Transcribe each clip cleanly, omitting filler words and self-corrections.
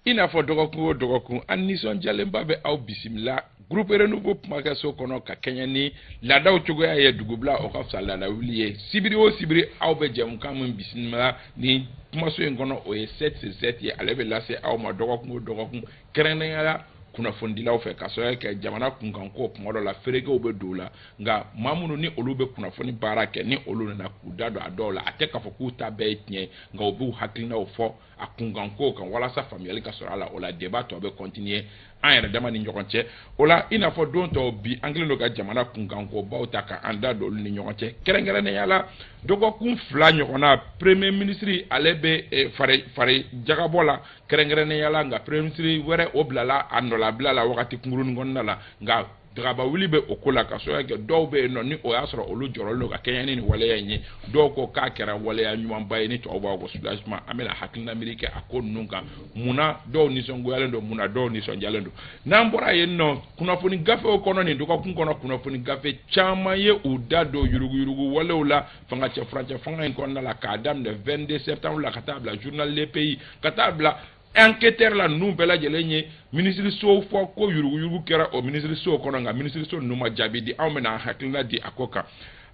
I n'a fɔ dɔgɔkun o dɔgɔkun, an nisɔndiyalenba bɛ aw bisimila Groupe Renouveau kumakɛso kɔnɔ ka kɛɲɛ ni laadaw cogoya ye. Dugubila o ka fisa laada wuli ye. Sibiri o sibiri, aw bɛ jɛmukan min bisimila ni kumaso in kɔnɔ, o ye 7 sur 7 ye. Ale bɛ lase aw ma dɔgɔkun o dɔgɔkun, kɛrɛnkɛrɛnnenya la kunnafonidilaw fɛ, ka sababu kɛ jamana kunkanko, kuma dɔ la feerekew bɛ don o la. Nka maa minnu ni olu bɛ kunnafoni baara kɛ, ni olu nana k'u da don a dɔw la, a tɛ k'a fɔ k'u ta bɛɛ ye tiɲɛ ye, nka u b'u hakilinaw fɔ a kunkanko kan walasa faamuyali ka sɔrɔ a la. O la, débat tɔ bɛ continuer an yɛrɛ dama ni ɲɔgɔn cɛ. O la, i n'a fɔ don tɔw, bi an kɛlen don ka jamana kunkankobaw ta ka an da don olu ni ɲɔgɔn cɛ. Kɛrɛnkɛrɛnnenya la, dɔgɔkun 2 ɲɔgɔnna, premier ministre ale bɛ fari jagabɔ la kɛrɛnkɛrɛnnenya la. Nka premier ministre wɛrɛ, o bilala a nɔlabila la wagati kunkurunin kɔnɔna la. Nka dagaba wuli bɛ o ko la, ka sababu kɛ dɔw bɛ yen nɔ, ni o y'a sɔrɔ olu jɔrɔlen don ka kɛɲɛ ni nin waleya in ye. Dɔw ko k'a kɛra waleya ɲumanba ye, ni tubabu b'a fɔ ko soulagement. An bɛna hakilina miiri kɛ a ko ninnu kan. Munna dɔw nisɔngoyalen don? Munna dɔw nisɔndiyalen don? N'an bɔra yen nɔ, kunnafoni gafew kɔnɔ nin dɔgɔkun kɔnɔ, kunnafoni gafe caman ye u da don yuruguyurugu walew la fanga cɛ furancɛ fanga in kɔnɔna la, k'a daminɛ 22 septembre la ka taa bila journal Le Pays, ka taa bila enquêteur la. Ninnu bɛɛ lajɛlen ye minisiriso fɔ ko yuruguyurugu kɛra o minisiriso kɔnɔ, nka minisiriso ninnu ma jaabi di. Anw bɛna an hakilina di a ko kan.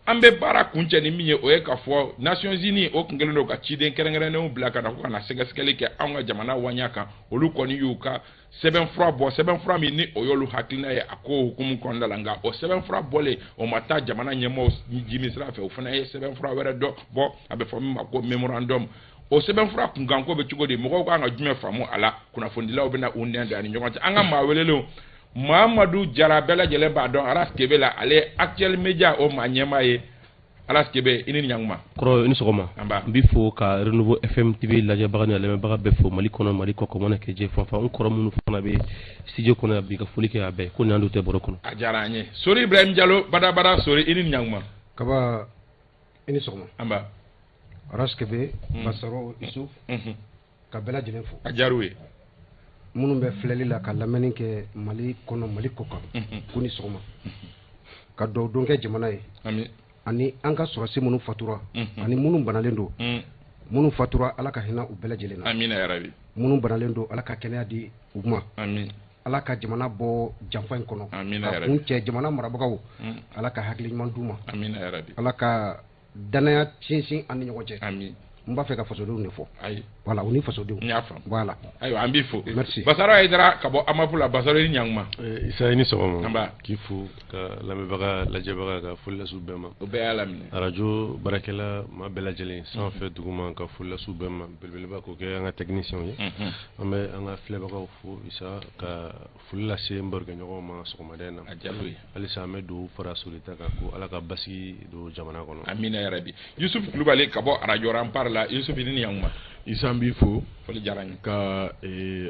An bɛ baara kuncɛ ni min ye, o ye k'a fɔ Nations Unies, o kun kɛlen don ka ciden kɛrɛnkɛrɛnnenw bila ka na ko ka na sɛgɛsɛgɛli kɛ anw ka jamana waɲa kan. Olu kɔni y'u ka sɛbɛnfura bɔ, sɛbɛnfura min ni o y'olu hakilina ye a ko hukumu kɔnɔna la. Nka o sɛbɛnfura bɔlen, o ma taa jamana ɲɛmaaw jimi sira fɛ. O fana ye sɛbɛnfura wɛrɛ dɔ bɔ, a bɛ fɔ min ma ko mémorandum. O sɛbɛnfura kunkanko bɛ cogo di? Mɔgɔw kan ka jumɛn faamu a la? Kunnafonidilaw bɛna u nɛn don a ni ɲɔgɔn cɛ. An ka maa welelenw, Mamadu Jara, bɛɛ lajɛlen b'a dɔn Aras Kebe la, ale ye Actuel Media o maa ɲɛmaa ye. Aras Kebe, i ni ɲankuma. Kɔrɔ, i ni sɔgɔma. Anba. N b'i fo ka Renouveau FM TV lajɛbaga ni a lamɛnbaga bɛɛ fo, Mali kɔnɔ, Mali kɔ kan, mana kɛ diɲɛ fan fan. N kɔrɔ minnu fana bɛ studio kɔnɔ yan bi, ka foli kɛ a bɛɛ ko nin an don tɛ baro kɔnɔ. A diyara an ye. Sori Ibrahim Jalo, badabada Sori, i ni ɲankuma. Kaba, i ni sɔgɔma. Anba. Aras Kebe, Basaro Isuf, ka bɛɛ lajɛlen fo. A diyara u ye. Minnu bɛ filɛli la ka lamɛnni kɛ Mali kɔnɔ, Mali kɔ kan, ko ni sɔgɔma. Ka dugawu don kɛ jamana ye. Ami. Ani an ka sɔrɔsi minnu fatura, ani minnu banalen don. Minnu fatura, Ala ka hinɛ u bɛɛ lajɛlen na. Amina yarabi. Minnu banalen don, Ala ka kɛnɛya di u ma. Ami. Ala ka jamana bɔ janfa in kɔnɔ. Amina Ka yarabi. kun cɛ jamana marabagaw, Ala ka hakili ɲuman d'u ma. Amina yarabi. Ala ka danaya sinsin an ni ɲɔgɔn cɛ. Ami. N b'a fɛ ka fasodenw de fɔ. Ayi. Voilà, u ni fasodenw. N y'a faamu. Voilà. Ayiwa, an b'i fo. Merci. Basaro Hayidara ka bɔ Amapu la. Basaro, i ni ɲankuma. Isa, i ni sɔgɔma. Anba. K'i fo ka lamɛnbaga lajɛbaga ka foli lase u bɛɛ ma. O bɛɛ y'a laminɛ. Arajo baarakɛla maa bɛɛ lajɛlen, sanfɛ duguma, ka foli lase u bɛɛ ma. Belebeleba k'o kɛ an ka technicien ye. An bɛ an ka filɛbagaw fo, Isa, ka foli lase n barokɛɲɔgɔnw ma sɔgɔmada in na. A diyara u ye. Halisa an bɛ dugawu fara solita kan ko Ala ka basigi don jamana kɔnɔ. Amina yarabi. Yusuf Kulubali ka bɔ arajo Rempart la. Yusuf, i ni ɲankuma. Isa, n b'i fo. Foli diyara n ye. Ka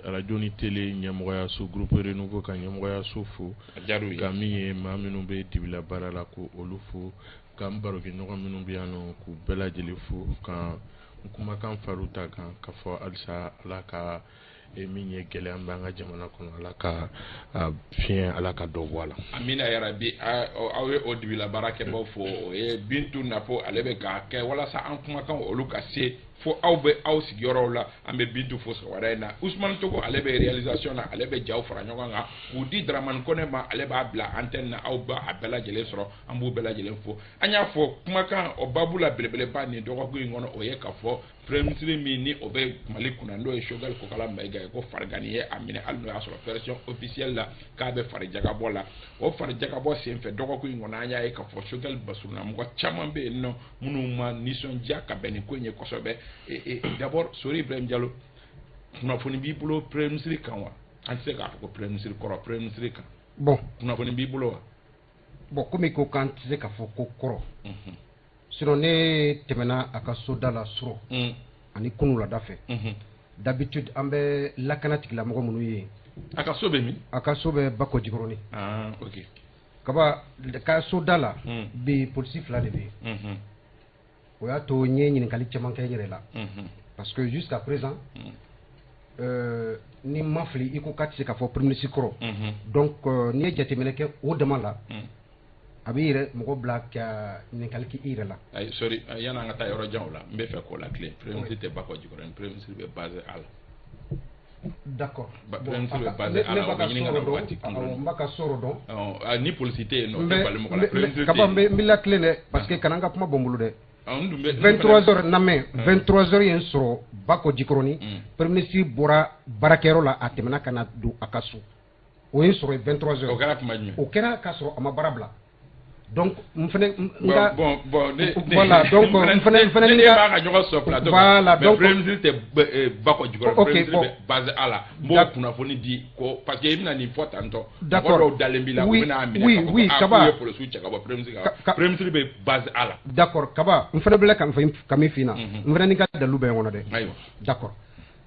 arajo ni télé ɲɛmɔgɔyaso, Groupe Renouveau ka ɲɛmɔgɔyaso fo. A diyara u ye. Ka min ye maa minnu bɛ dibila baara la, ko olu fo. Ka n barokɛɲɔgɔn minnu bɛ yan nɔ, k'u bɛɛ lajɛlen fo. Ka n kumakan far'u ta kan ka fɔ halisa Ala ka min ye gɛlɛya b'an ka jamana kɔnɔ, Ala ka fiɲɛ, Ala ka dɔ bɔ a la. Amina yarabi. Aw ye o dibila baarakɛbaw fo. O ye Bintu Napo, ale bɛ k'a kɛ walasa an kumakan olu ka se fo aw bɛ aw sigiyɔrɔw la. An bɛ Bintu fo sɔgɔmada in na. Usumani Togo, ale bɛ réalisation na, ale bɛ jaw fara ɲɔgɔn kan k'u di Dramani Kɔnɛ ma, ale b'a bila antenne na, aw b'a a bɛɛ lajɛlen sɔrɔ. An b'u bɛɛ lajɛlen fo. An y'a fɔ, kumakan o babu la belebeleba nin dɔgɔkun in kɔnɔ, o ye k'a fɔ premier ministre min ni o bɛ Mali kunna, n'o ye Choguel Kokala Maïga ye, ko farigani ye a minɛ, hali n'o y'a sɔrɔ version officielle la k'a bɛ farijagabɔ la. O farijagabɔ senfɛ, dɔgɔkun in kɔnɔ, an y'a ye k'a fɔ Choguel basurunna mɔgɔ caman bɛ yen nɔ minnu ma nisɔndiya ka bɛn ni ko in ye kosɛbɛ. D'abord, Sori Ibrahim Jalo, kunnafoni b'i bolo premier ministre kan wa? An tɛ se k'a fɔ ko premier ministre kɔrɔ, premier ministre kan. Bon. Kunnafoni b'i bolo wa? Bon, komi ko k'an tɛ se k'a fɔ ko kɔrɔ. Sinon ne tɛmɛna a ka soda la surɔ ani kunu wulada fɛ. D'habitude an bɛ lakana tigilamɔgɔ minnu ye. A ka so bɛ min? A ka so bɛ Bako Jikɔrɔni. Ah, ok. Kaba ka soda la, bi polisi 2 de bɛ yen. O y'a to n ye ɲininkali caman kɛ n yɛrɛ la. Parce que jusqu'à présent, ni ma fili, i ko k'a tɛ se k'a fɔ premier ministre kɔrɔ. Donc n'i ye jateminɛ kɛ o dama la, a b'i yɛrɛ mɔgɔ bila ka ɲininkali kɛ i yɛrɛ la. Ayi, sorry, yan'an ka taa yɔrɔ jan o la, n bɛ fɛ k'o latilen. Premier ministre tɛ Bako Jikɔrɔni, premier ministre bɛ base A la. D'accord. Premier ministre bɛ base A la, o bɛ ɲini ka na waati kunkurunin. N b'a ka so dɔn. Ni polisi tɛ yen nɔ, o tɛ bali mɔgɔ la. Premier ministre tɛ yen. Kaba, n b'i latilen dɛ, parce que kana n ka kuma bɔ n bolo dɛ. N dun bɛ 23 heures lamɛn, 23 heures ye n sɔrɔ Bako Jikɔrɔni. Premier ministre bɔra baarakɛyɔrɔ la, a tɛmɛna ka na don a ka so. O ye n sɔrɔ yen 23 heures. O kɛra tuma jumɛn? O kɛra k'a sɔrɔ a ma baara bila. Donc n fɛnɛ n ka bon bon ne voilà, donc n fɛnɛ ne b'a ka ɲɔgɔn sɔrɔ plateau kan. Voilà, donc premier ministre tɛ Bako Jikɔrɔni, premier ministre bɛ base A la. N b'o kunnafoni di ko parce que i bɛna nin fɔ tantɔ. D'accord. Mɔgɔ dɔw dalen b'i la, u bɛna a minɛ k'a fɔ ko k'u ye polisiw cɛ ka bɔ premier ministre kan. Premier ministre bɛ base A la. D'accord, Kaba, n fɛnɛ bɛ ka min f'i ɲɛna, n fɛnɛ ni ka dalu bɛ ɲɔgɔn na dɛ. Ayiwa. D'accord.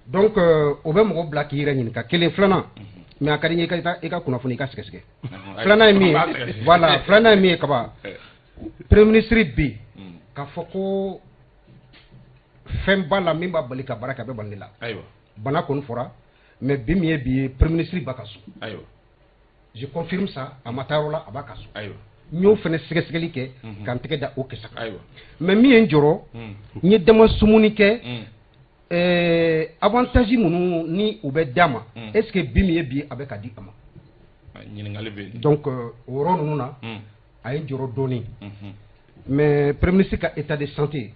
Donc o bɛ mɔgɔ bila k'i yɛrɛ ɲininka kelen, filanan. Mais a ka di n ye i ka kunnafoni i ka sɛgɛsɛgɛ. Filanan ye min ye, voilà, filanan ye min ye, Kaba, premier ministre bi k'a fɔ ko fɛn b'a la min b'a bali ka baara kɛ, a bɛ bali ne la. Ayiwa. Bana kɔni fɔra, mais bi min ye bi ye, premier ministre b'a ka so. Ayiwa. Je confirme ça, a ma taa yɔrɔ la, a b'a ka so. Ayiwa. N y'o fɛnɛ sɛgɛsɛgɛli kɛ ka n tɛgɛ da o kisɛ kan. Ayiwa. Mais min ye n jɔrɔ, n ye dama sumuni kɛ. Avantage minnu ni u bɛ d'a ma, est-ce que bi min ye bi, a bɛ ka di a ma? Ɲininkali bɛ yen. Donc o yɔrɔ ninnu na, a ye n jɔrɔ dɔɔnin. Mais premier ministre ka état de santé,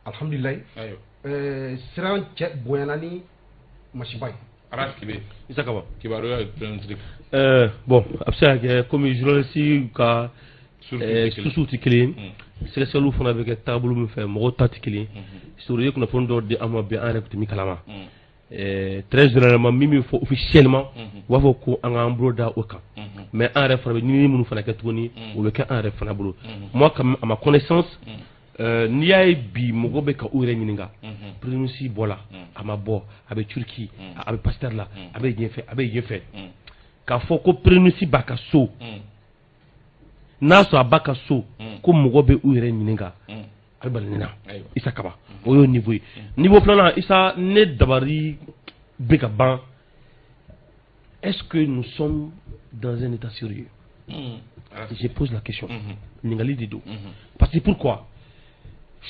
alhamdulilayi, siran cɛ bonyana ni masiba ye. Arasibe. Isa Kaba. Kibaruya ye premier ministre. Bon, a bɛ se ka kɛ komi journaliste ka sources tɛ kelen ye. Sɛgɛsɛgɛliw fana bɛ kɛ taabolo min fɛ, mɔgɔw ta tɛ kelen ye. Soro ye kunnafoni dɔw di an ma bi, an yɛrɛ tun tɛ min kalama. Très généralement, min bɛ fɔ officiellement, u b'a fɔ ko an k'an bolo da o kan. Mais an yɛrɛ fana bɛ ɲinini minnu fana kɛ tuguni, o bɛ kɛ an yɛrɛ fana bolo. Moi, à ma connaissance, n'i y'a ye bi mɔgɔ bɛ ka u yɛrɛ ɲininka, premier ministre bɔra, a ma bɔ, a bɛ Turquie, a bɛ pasteur la, a bɛ yen fɛ, a bɛ yen fɛ. K'a fɔ ko premier ministre b'a ka so, n'a sɔrɔ a ba ka so, ko mɔgɔ bɛ u yɛrɛ ɲininka, a bɛ bali ne na. Isa Kaba, o y'o niveau ye. Niveau filanan, Isa, ne dabari bɛ ka ban. Est-ce que nous sommes dans un état sérieux? Je pose la question. Ɲininkali de don. Parce que pourquoi?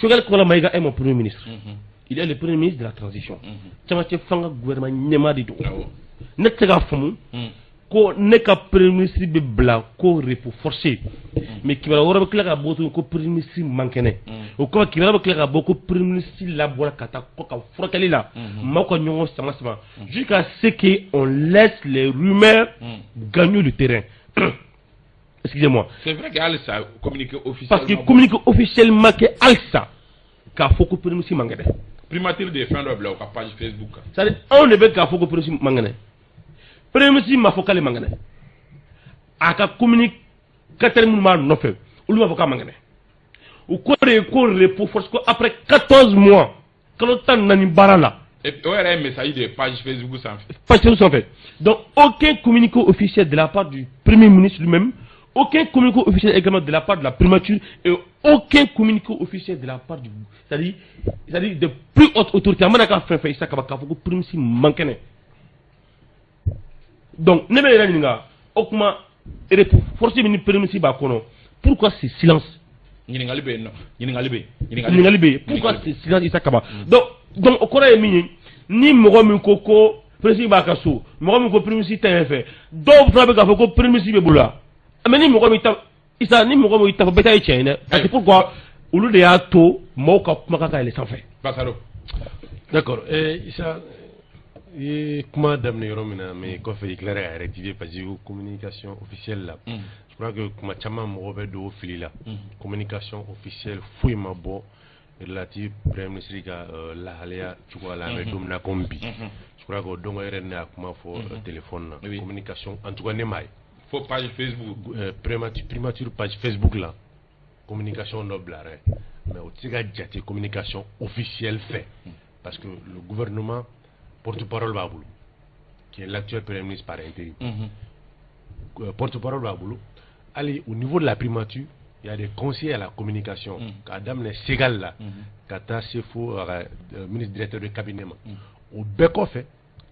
Choguel Kokalla Maïga est mon premier ministre. Il est le premier ministre de la transition. Camancɛ fanga gouvernement ɲɛmaa de don. Ne tɛ se k'a faamu ko ne ka premier ministre bɛ bila ko repos forcé, mais kibaruya wɛrɛ bɛ tila ka bɔ tuguni ko premier ministre man kɛnɛ. O kɔfɛ, kibaruya bɛ tila ka bɔ ko premier ministre labɔra ka taa kɔ ka furakɛli la, maaw ka ɲɔgɔn sama sama jusqu'à ce que on laisse les rumeurs gagner le terrain. Excusez-moi. C'est vrai que halisa communiqué officiellement. Parce que communiqué officiellement kɛ halisa k'a fɔ ko premier ministre man kɛnɛ. Primature de ye fɛn dɔ bila u ka page Facebook kan. C'est à dire anw de bɛ k'a fɔ ko premier ministre man kɛnɛ. Premier ministre m'a fɔ k'ale man kɛnɛ. A ka communicateur minnu b'a nɔfɛ, olu b'a fɔ k'a man kɛnɛ. U ko de ko repos forcé, ko après 14 mois, kalo 14 baara la. O yɛrɛ ye message de ye page Facebook sanfɛ. Page Facebook sanfɛ. Donc aucun communiqué officiel de la part du premier ministre lui-même, aucun communiqué officiel également de la part de la primature et aucun communiqué officiel de la part du, c'est-à-dire de plus haute autorité. A mana ka fɛn fɛn, Isa Kaba, k'a fɔ ko premier ministre man kɛnɛ. Donc ne bɛ yɛrɛ ɲininka, o kuma repos forcé min ni premier ministre b'a kɔnɔ, pourquoi ce silence? Ɲininkali bɛ yen nɔ, ɲininkali bɛ yen. Ɲininkali bɛ yen, pourquoi ce silence, Isa Kaba? Donc o kɔrɔ ye min ye, ni mɔgɔ min ko ko premier ministre b'a ka so, mɔgɔ min ko premier ministre tɛ yen fɛ, dɔw fana bɛ k'a fɔ ko premier ministre bɛ bolo la. Mais ni mɔgɔ min ta, Isa, ni mɔgɔ min ta fɔ, bɛɛ ta ye tiɲɛ ye dɛ. Parce que pourquoi olu de y'a to mɔgɔw ka kumakan ka yɛlɛ sanfɛ. Basaro. D'accord, Isa, i ye kuma daminɛ yɔrɔ min na, mais kɔfɛ i tilara ka rectifier parce que communication officielle la, je crois que kuma caman mɔgɔ bɛ don o fili la. Communication officielle foyi ma bɔ relative premier ministre ka lahalaya cogoya la an bɛ don min na komi bi. Je crois que o don yɛrɛ ne y'a kuma fɔ téléphone na. Communication, en tout cas ne m'a ye. Fo page Facebook. Primature page Facebook la, communication dɔ bilara yen, mais o tɛ se ka jate communication officielle fɛ parce que le gouvernement, porte-parole b'a bolo, qui est l'actuel premier ministre par intérim. Porte-parole b'a bolo. Hali au niveau de la primature, il y a des conseillers à la communication, k'a daminɛ Segal la ka taa se fo a ka ministre directeur de cabinet ma. O bɛɛ kɔfɛ,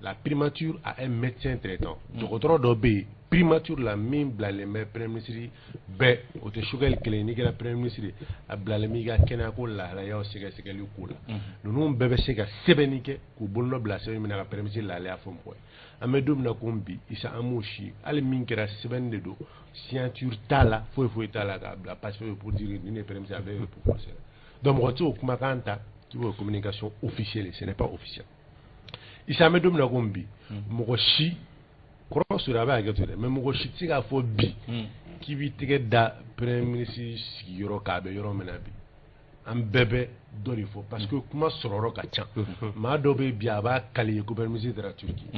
la primature a un médecin traitant, dɔgɔtɔrɔ dɔ bɛ yen. Primature la, min bilalen bɛ premier ministre bɛɛ, o tɛ Choguel kelen. N'i kɛra premier ministre, a bilalen bɛ i ka kɛnɛyako lahalayaw sɛgɛsɛgɛli ko la. Ninnu bɛɛ bɛ se ka sɛbɛnni kɛ k'u bolonɔ bila sɛbɛn min na ka premier ministre lahalaya fɔ mɔgɔ ye. An bɛ don min na ko bi, Isa, an m'o si. Hali min kɛra, sɛbɛnni de don, signature t'a la, foyi foyi t'a la, k'a bila papier pour dire nin de ye premier ministre, a bɛɛ ye pour forcer. Donc mɔgɔ tɛ se k'o kumakan ta k'i b'o communication officielle, ce n'est pas officiel. Isa, an bɛ don min na ko bi, mɔgɔ si kɔrɔ sɔrɔ a bɛ hakɛ to dɛ, mais mɔgɔ si tɛ se k'a fɔ bi k'i b'i tɛgɛ da premier ministre sigiyɔrɔ k'a bɛ yɔrɔ min na bi. An bɛɛ bɛ dɔ de fɔ, parce que kuma sɔrɔyɔrɔ ka ca. Maa dɔ bɛ bi, a b'a kali ye ko premier ministre taara Turquie.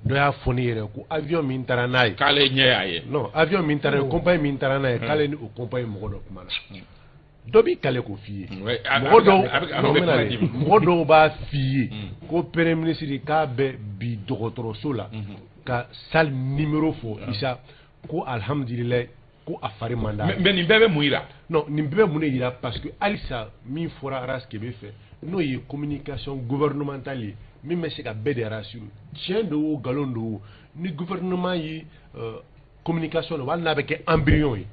Dɔ y'a fɔ ne yɛrɛ ko avion min taara n'a ye, k'ale ɲɛ y'a ye. Non, avion min taara ye, compagnie min taara n'a ye, k'ale ni o compagnie mɔgɔ dɔ kuma na. Dɔ b'i kale k'o f'i ye. Mɔgɔ dɔw, mɔgɔ dɔw b'a f'i ye ko premier ministre k'a bɛ bi dɔgɔtɔrɔso la, ka salle numéro fɔ. Isa, ko alhamdulilayi, ko a fari man d'a. Mais nin bɛɛ bɛ mun yira? Non, nin bɛɛ bɛ mun de yira? Parce que halisa min fɔra Ras Kebe fɛ, n'o ye communication gouvernementale ye, min bɛ se ka bɛɛ de rassurer, tiɲɛ don o, nkalon don o, ni gouvernement ye communication don, hali n'a bɛ kɛ embryon ye,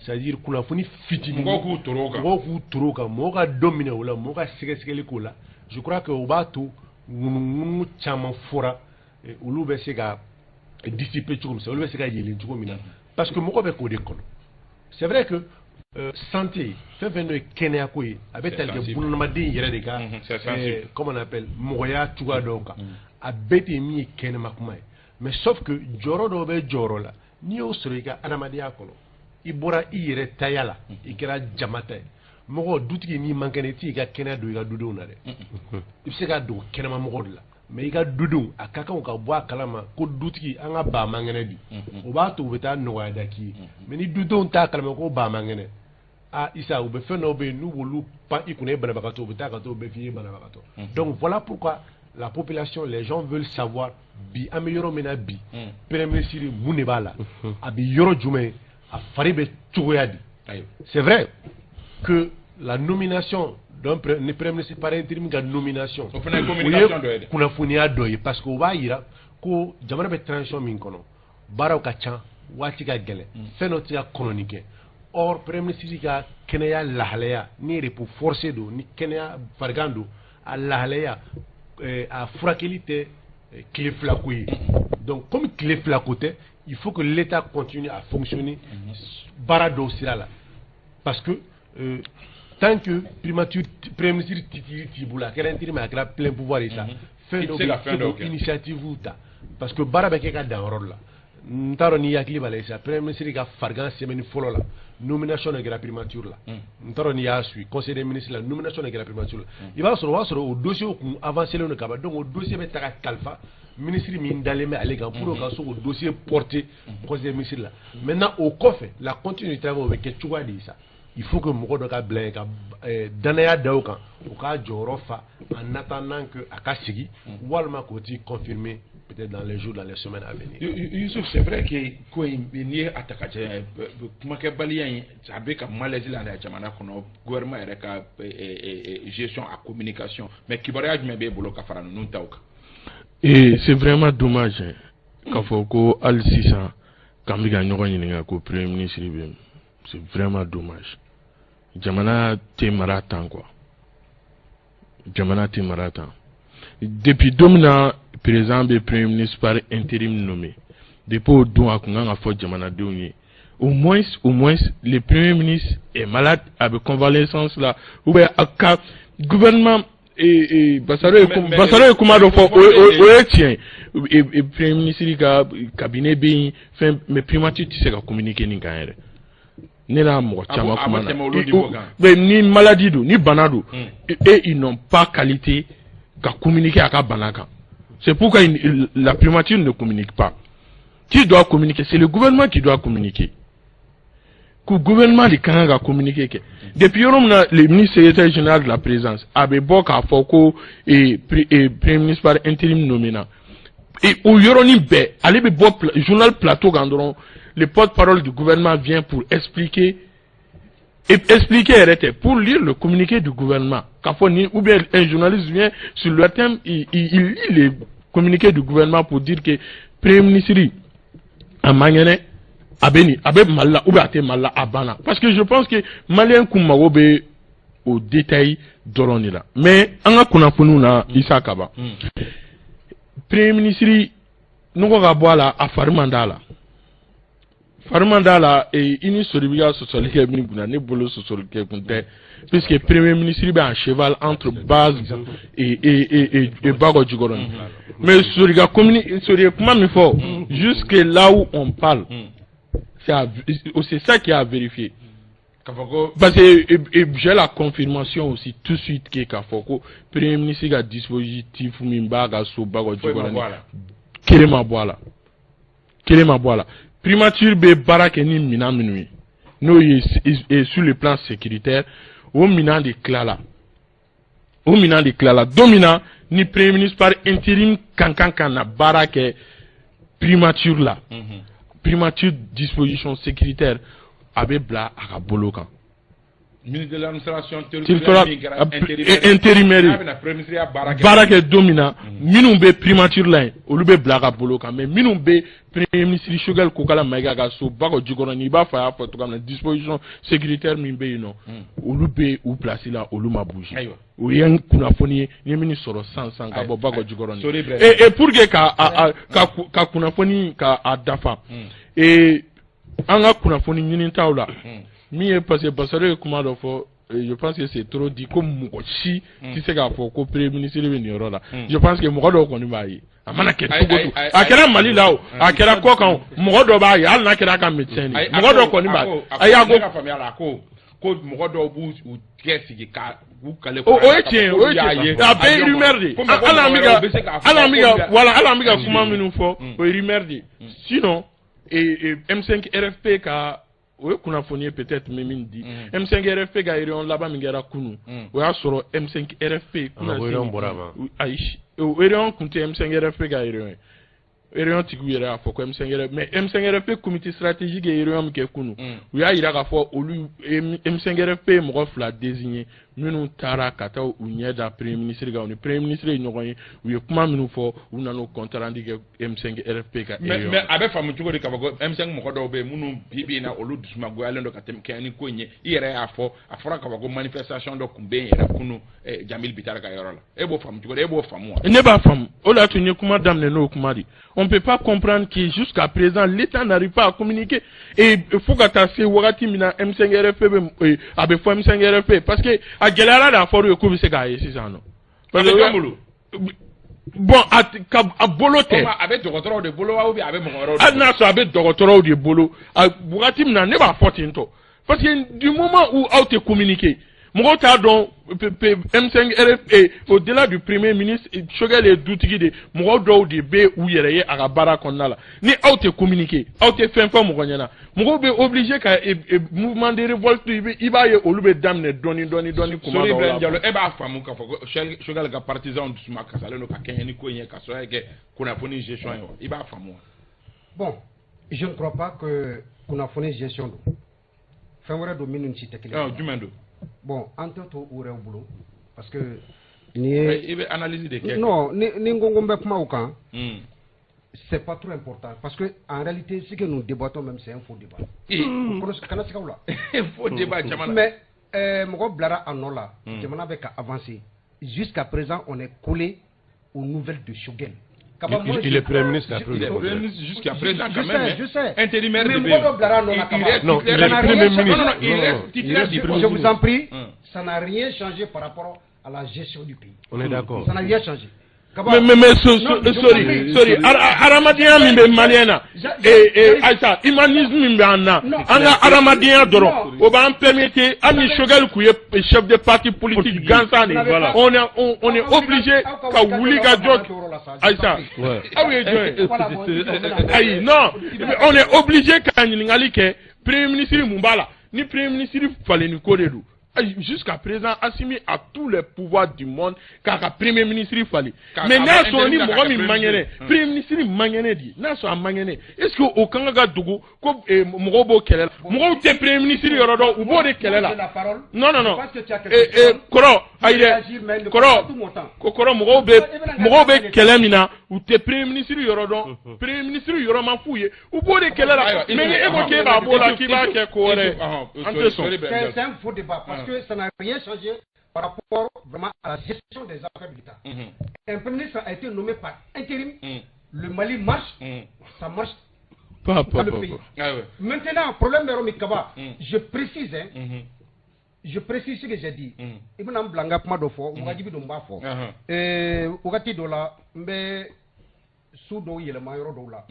c'est à dire kunnafoni fitinin, mɔgɔw k'u toro kan, mɔgɔw k'u toro kan, mɔgɔw ka dɔ minɛ o la, mɔgɔw ka sɛgɛsɛgɛli k'o la. Je crois que o b'a to ŋunuŋunu caman fɔra, olu bɛ se ka dissiper cogo min, olu bɛ se ka yɛlɛn cogo min na, parce que mɔgɔ bɛ k'o de kɔnɔ. C'est vrai que santé, fɛn fɛn n'o ye kɛnɛyako ye, a bɛ tali kɛ bunadamaden yɛrɛ de ka, comment on appelle, mɔgɔya cogoya dɔw kan. A bɛɛ tɛ min ye kɛnɛma kuma ye, mais sauf que jɔyɔrɔ dɔw bɛ jɔyɔrɔ la, n'i y'o sɔrɔ i ka adamadenya kɔnɔ, i bɔra i yɛrɛ taya la, i kɛra jama ta ye. Mɔgɔ dutigi, n'i man kɛnɛ, i t'i ka kɛnɛya don i ka dudenw na dɛ. I bɛ se ka don kɛnɛma mɔgɔ de la, mais i ka dudenw, a ka kan ka bɔ a kalama ko dutigi, an ka ba man kɛnɛ bi. O b'a to u bɛ taa nɔgɔya da k'i ye. Mais ni dudenw t'a kalama ko ba man kɛnɛ, ah Isa, u bɛ fɛn dɔw bɛ yen, n'u b'olu pan i kunna, e banabagatɔ, u bɛ taa ka t'o bɛɛ f'i ye banabagatɔ. Donc voilà pourquoi la population, les gens veulent savoir bi, an bɛ yɔrɔ min na bi, premier ministre, mun de b'a la, a bɛ yɔrɔ jumɛn, a fari bɛ cogoya di? C'est vrai que la nomination d'un premier ministre par intérim ka nomination, o fana ye communication dɔ ye dɛ. Kunnafoniya dɔ ye, parce que o b'a yira ko jamana bɛ transition min kɔnɔ, baaraw ka ca, waati ka gɛlɛn, fɛn dɔ tɛ se ka kɔnɔni kɛ. Or premier ministre ka kɛnɛya lahalaya, ni repos forcé don, ni kɛnɛya farigan don, a lahalaya, a furakɛli tɛ tile fila ko ye. Donc comme tile fila ko tɛ, il faut que l'État continue à fonctionner baara dɔw sira la, parce que tant que primature, premier ministre titre t'i bolo, a kɛra intérim, a kɛra plein pouvoir ye sa, fɛn dɔw bɛ yen, i tɛ initiative ta, parce que baara bɛ kɛ ka dan yɔrɔ dɔ la. N t'a dɔn n'i hakili b'a la, sa, premier ministre ka farigan semaine fɔlɔ la, nomination dɔ kɛra primature la. N t'a dɔn n'i y'a suit, conseil des ministres la, nomination dɔ kɛra primature la. I b'a sɔrɔ o b'a sɔrɔ o dossier kun avancé len don ka ban. Donc o dossier bɛ ta ka kalifa ministre min dalen bɛ ale kan pour ka se k'o dossier porter conseil des ministres la. Maintenant, o kɔfɛ, la continuité du travail, o bɛ kɛ cogoya di sa? Il faut que mɔgɔ dɔ ka bila yen ka danaya da o kan, o k'a jɔyɔrɔ fa en attendant que a ka sigi, walima k'o t'i confirmer peut-être dans les jours, dans les semaines à venir. Youssouf, c'est vrai que ko in, n'i ye a ta ka cɛ, kumakɛbaliya in, a bɛ ka malaise la jamana kɔnɔ, gouvernement yɛrɛ ka gestion a communication. Mais kibaruya jumɛn b'e bolo ka fara ninnu taw kan? Et c'est vraiment dommage k'a fɔ ko hali sisan k'an bɛ ka ɲɔgɔn ɲininka ko premier ministre bɛ yen. C'est vraiment dommage. Jamana tɛ mara tan quoi, jamana tɛ mara tan. Depuis don min na président bɛ premier ministre par intérim nommé, depuis o don, a kun kan ka fɔ jamanadenw ye au moins le premier ministre est malade, a bɛ convalescence la, ou bien a ka gouvernement. Basaro ye kuma dɔ fɔ, o ye tiɲɛ ye. Premier ministre ka cabinet bɛ yen fɛn, mais primature tɛ se ka communiquer nin kan yɛrɛ. Ne n'a mɔgɔ caman kuma na, mais ni maladie don, ni bana don, et ils n'ont pas qualité ka communiquer a ka bana kan. C'est pourquoi la primature ne communique pas. Qui doit communiquer? C'est le gouvernement qui doit communiquer, ko gouvernement de ka kan ka communiquer kɛ. Depuis yɔrɔ min na le ministre secrétaire général de la présidence a bɛ bɔ k'a fɔ ko premier ministre par intérim nommé na, et o yɔrɔnin bɛɛ, ale bɛ bɔ journal plateau kan dɔrɔn, le porte-parole du gouvernement vient pour expliquer, et expliquer yɛrɛ tɛ, pour lire le communiqué du gouvernement, k'a fɔ ni, ou bien un journaliste vient sur le thème, il lit le communiqué du gouvernement pour dire que premier ministre a man kɛnɛ. A bɛ nin, a bɛ Mali la ou bien a tɛ Mali la, a banna, parce que je pense que malien kun mago bɛ o détail dɔrɔn de la. Mais an ka kunnafoniw na, Isa Kaba, premier ministre nɔgɔ ka bɔ a la, a fari man d'a la, fari man d'a la. I ni Sori bɛ ka sɔsɔli kɛ min kunna, ne bolo sɔsɔli kɛ kun tɛ, puisque premier ministre bɛ en cheval entre base et Bakɔ Jikɔrɔni. Mais Sori ka communi, Sori ye kuma min fɔ, jusque là où on parle, c'est ça qui a vérifié. Parce que j'ai la confirmation aussi tout de suite que k'a fɔ ko premier ministre ka dispositif min b'a ka so Bakɔ Jikɔrɔni, kelen ma bɔ a la, kelen ma bɔ a la. Primature bɛ baara kɛ ni minɛn minnu ye, n'o ye sur le plan sécuritaire, o minɛn de tilala, o minɛn de tilala. Don min na ni premier ministre par intérim kan ka na baara kɛ primature la, primature disposition sécuritaire a bɛ bila a ka bolo kan. Ministre de l'administration territoriale intérimaire baara kɛ don min na, minnu bɛ primature la yen, olu bɛ bila a ka bolo kan. Mais minnu bɛ premier ministre Choguel Kokala Maïga ka so Bakɔ Jikɔrɔni, i b'a fɔ a y'a fɔ cogoya min na, disposition sécuritaire min bɛ yen nɔ, olu bɛ u place la, olu ma bouger. O ye kunnafoni ye n ye min sɔrɔ sisan sisan ka bɔ Bakɔ Jikɔrɔni. Et pour que ka kunnafoni ka a dafa, et an ka kunnafoni ɲinitaw la, min ye, parce que Basaro ye kuma dɔ fɔ, je pense que c'est trop dit ko mɔgɔ si tɛ se k'a fɔ ko premier ministre bɛ nin yɔrɔ la. Je pense que mɔgɔ dɔw kɔni b'a ye, a mana kɛ cogo o cogo, a kɛra Mali la o, a kɛra kɔkan o, mɔgɔ dɔ b'a ye, hali n'a kɛra a ka médecin de ye, mɔgɔ dɔ kɔni b'a ye. Ayi, a ko, ne ka faamuya la, a ko ko mɔgɔ dɔw b'u u tigɛ sigi ka u kale. O ye tiɲɛ ye, o ye tiɲɛ ye, a bɛɛ ye rumeur de ye. Hali an bɛ ka, voilà, hali an bɛ ka kuma minnu fɔ, o ye rumeur de ye. Sinon M5 RFP ka, o ye kunnafoni ye peut-être n bɛ min di, M5 RFP ka réunion laban min kɛra kunun, o y'a sɔrɔ M5 RFP ayi, o réunion kun tɛ M5 RFP ka réunion ye. Réunion tigiw yɛrɛ y'a fɔ ko M5 RFP, mais M5 RFP comité stratégique ye réunion min kɛ kunun, u y'a yira k'a fɔ olu M5 RFP ye mɔgɔ fila désigné minnu taara ka taa u ɲɛ da premier ministre kan. U ni premier ministre ye ɲɔgɔn ye, u ye kuma minnu fɔ, u nana o compte rendu kɛ M5 RFP ka réunion. Mais a bɛ faamu cogo di k'a fɔ ko M5 mɔgɔ dɔw bɛ yen minnu bi bi in na, olu dusumagoyalen don ka tɛmɛ kɛ ni ko in ye? I yɛrɛ y'a fɔ, a fɔra k'a fɔ ko manifestation dɔ tun bɛ yen yɛrɛ kunun Jamil Bittar ka yɔrɔ la. E b'o faamu cogo di? E b'o faamu wa? Ne b'a faamu, o de y'a to n ye kuma daminɛ n'o kuma de. On peut pas comprendre que jusqu'à présent l'État n'arrive pas à communiquer et fo ka taa se wagati min na M5 RFP bɛ, a bɛ fɔ M5 RFP, parce que a gɛlɛyara de, a fɔra u ye k'u bɛ se k'a ye sisan nɔ. A bɛ jɔn bolo? Bon, a ka a bolo tɛ. A bɛ dɔgɔtɔrɔw de bolo wa, ou bien a bɛ mɔgɔ wɛrɛw de bolo? Hali n'a sɔrɔ a bɛ dɔgɔtɔrɔw de bolo, a wagati min na ne b'a fɔ ten tɔ, parce que du moment où aw tɛ communiquer, mɔgɔw t'a dɔn M5 RFP, au-delà du premier ministre Choguel ye dutigi de, mɔgɔ dɔw de bɛ u yɛrɛ ye a ka baara kɔnɔna la. Ni aw tɛ communiquer, aw tɛ fɛn fɔ mɔgɔ ɲɛna, mɔgɔw bɛ obligé ka mouvement de révolte, i b'a ye olu bɛ daminɛ dɔɔni dɔɔni dɔɔni kuma dɔw la. Sori Ibrahim Diallo, e b'a faamu k'a fɔ ko Choguel ka partisans dusuma kasalen don ka kɛɲɛ ni ko in ye, ka sɔrɔ kɛ kunnafoni gestion ye wa? I b'a faamu wa? Bon, je ne crois pas que kunnafoni gestion don, fɛn wɛrɛ don minnu si tɛ kelen ye. Jumɛn don? Bon, an tɛ to u yɛrɛw bolo, parce que nin ye I bɛ analyse de kɛ. Non, ni n ko n bɛ kuma o kan, c'est pas trop important, parce que en réalité, ce que nous débattons même, c'est un faux débat. Kana siga o la. Faux débat jamana. Mais mɔgɔ bilara a nɔ la, jamana bɛ ka avancer. Jusqu'à présent, on est collé aux nouvelles de Choguel. Il est premier ministre. Il est premier ministre jusqu'à présent quand même. Je sais. Intérimaire. Mais mɔgɔ dɔ bilara a nɔ la. Non, il est premier ministre. Non, non, il reste titulaire du Je vous en prie, ça n'a rien changé par rapport à la gestion du pays. On est d'accord. Ça n'a rien changé. Mais sorry, sorry, hadamadenya min bɛ malien na, Ayisa, humanisme min bɛ an na, an ka hadamadenya dɔrɔn, o b'an permettre, hali ni Choguel kun ye chef de parti politique gansan de ye, on est obligé ka wuli ka jɔ. Ayisa, aw ye jɔn ye? Ayi, non, on est obligé ka ɲininkali kɛ premier ministre mun b'a la. Ni premier ministre falenni ko de don, Jusqu'à présent, Assimi a tous les pouvoirs du monde k'a ka premier ministre falen. Mais n'a sɔrɔ ni mɔgɔ min man kɛnɛ, premier ministre man kɛnɛ di, n'a sɔrɔ a man kɛnɛ, est ce que o kan ka dogo ko mɔgɔw b'o kɛlɛ la? Mɔgɔw tɛ premier ministre yɔrɔ dɔn, u b'o de kɛlɛ la. Non, non, non, kɔrɔ, ayi dɛ, kɔrɔ ko kɔrɔ, mɔgɔw bɛ kɛlɛ min na, u tɛ premier ministre yɔrɔ dɔn, premier ministre yɔrɔ ma f'u ye, u b'o de kɛlɛ la. Mais ni e ko k'e b'a b'o la, k'i b'a kɛ ko wɛrɛ, an tɛ sɔn. C'est un faux débat parce que ça n'a rien changé par rapport vraiment à la gestion des affaires de l'État. Un premier ministre a été nommé par intérim. Le Mali marche, ça marche pas, dans le pays. Ah ouais. Maintenant, problème de Kaba, je précise, hein, je précise ce que j'ai dit. I bɛna n bila n ka kuma dɔ fɔ, wajibi don n b'a fɔ. Wagati dɔ la, n bɛ su dɔw yɛlɛma yɔrɔ dɔw la.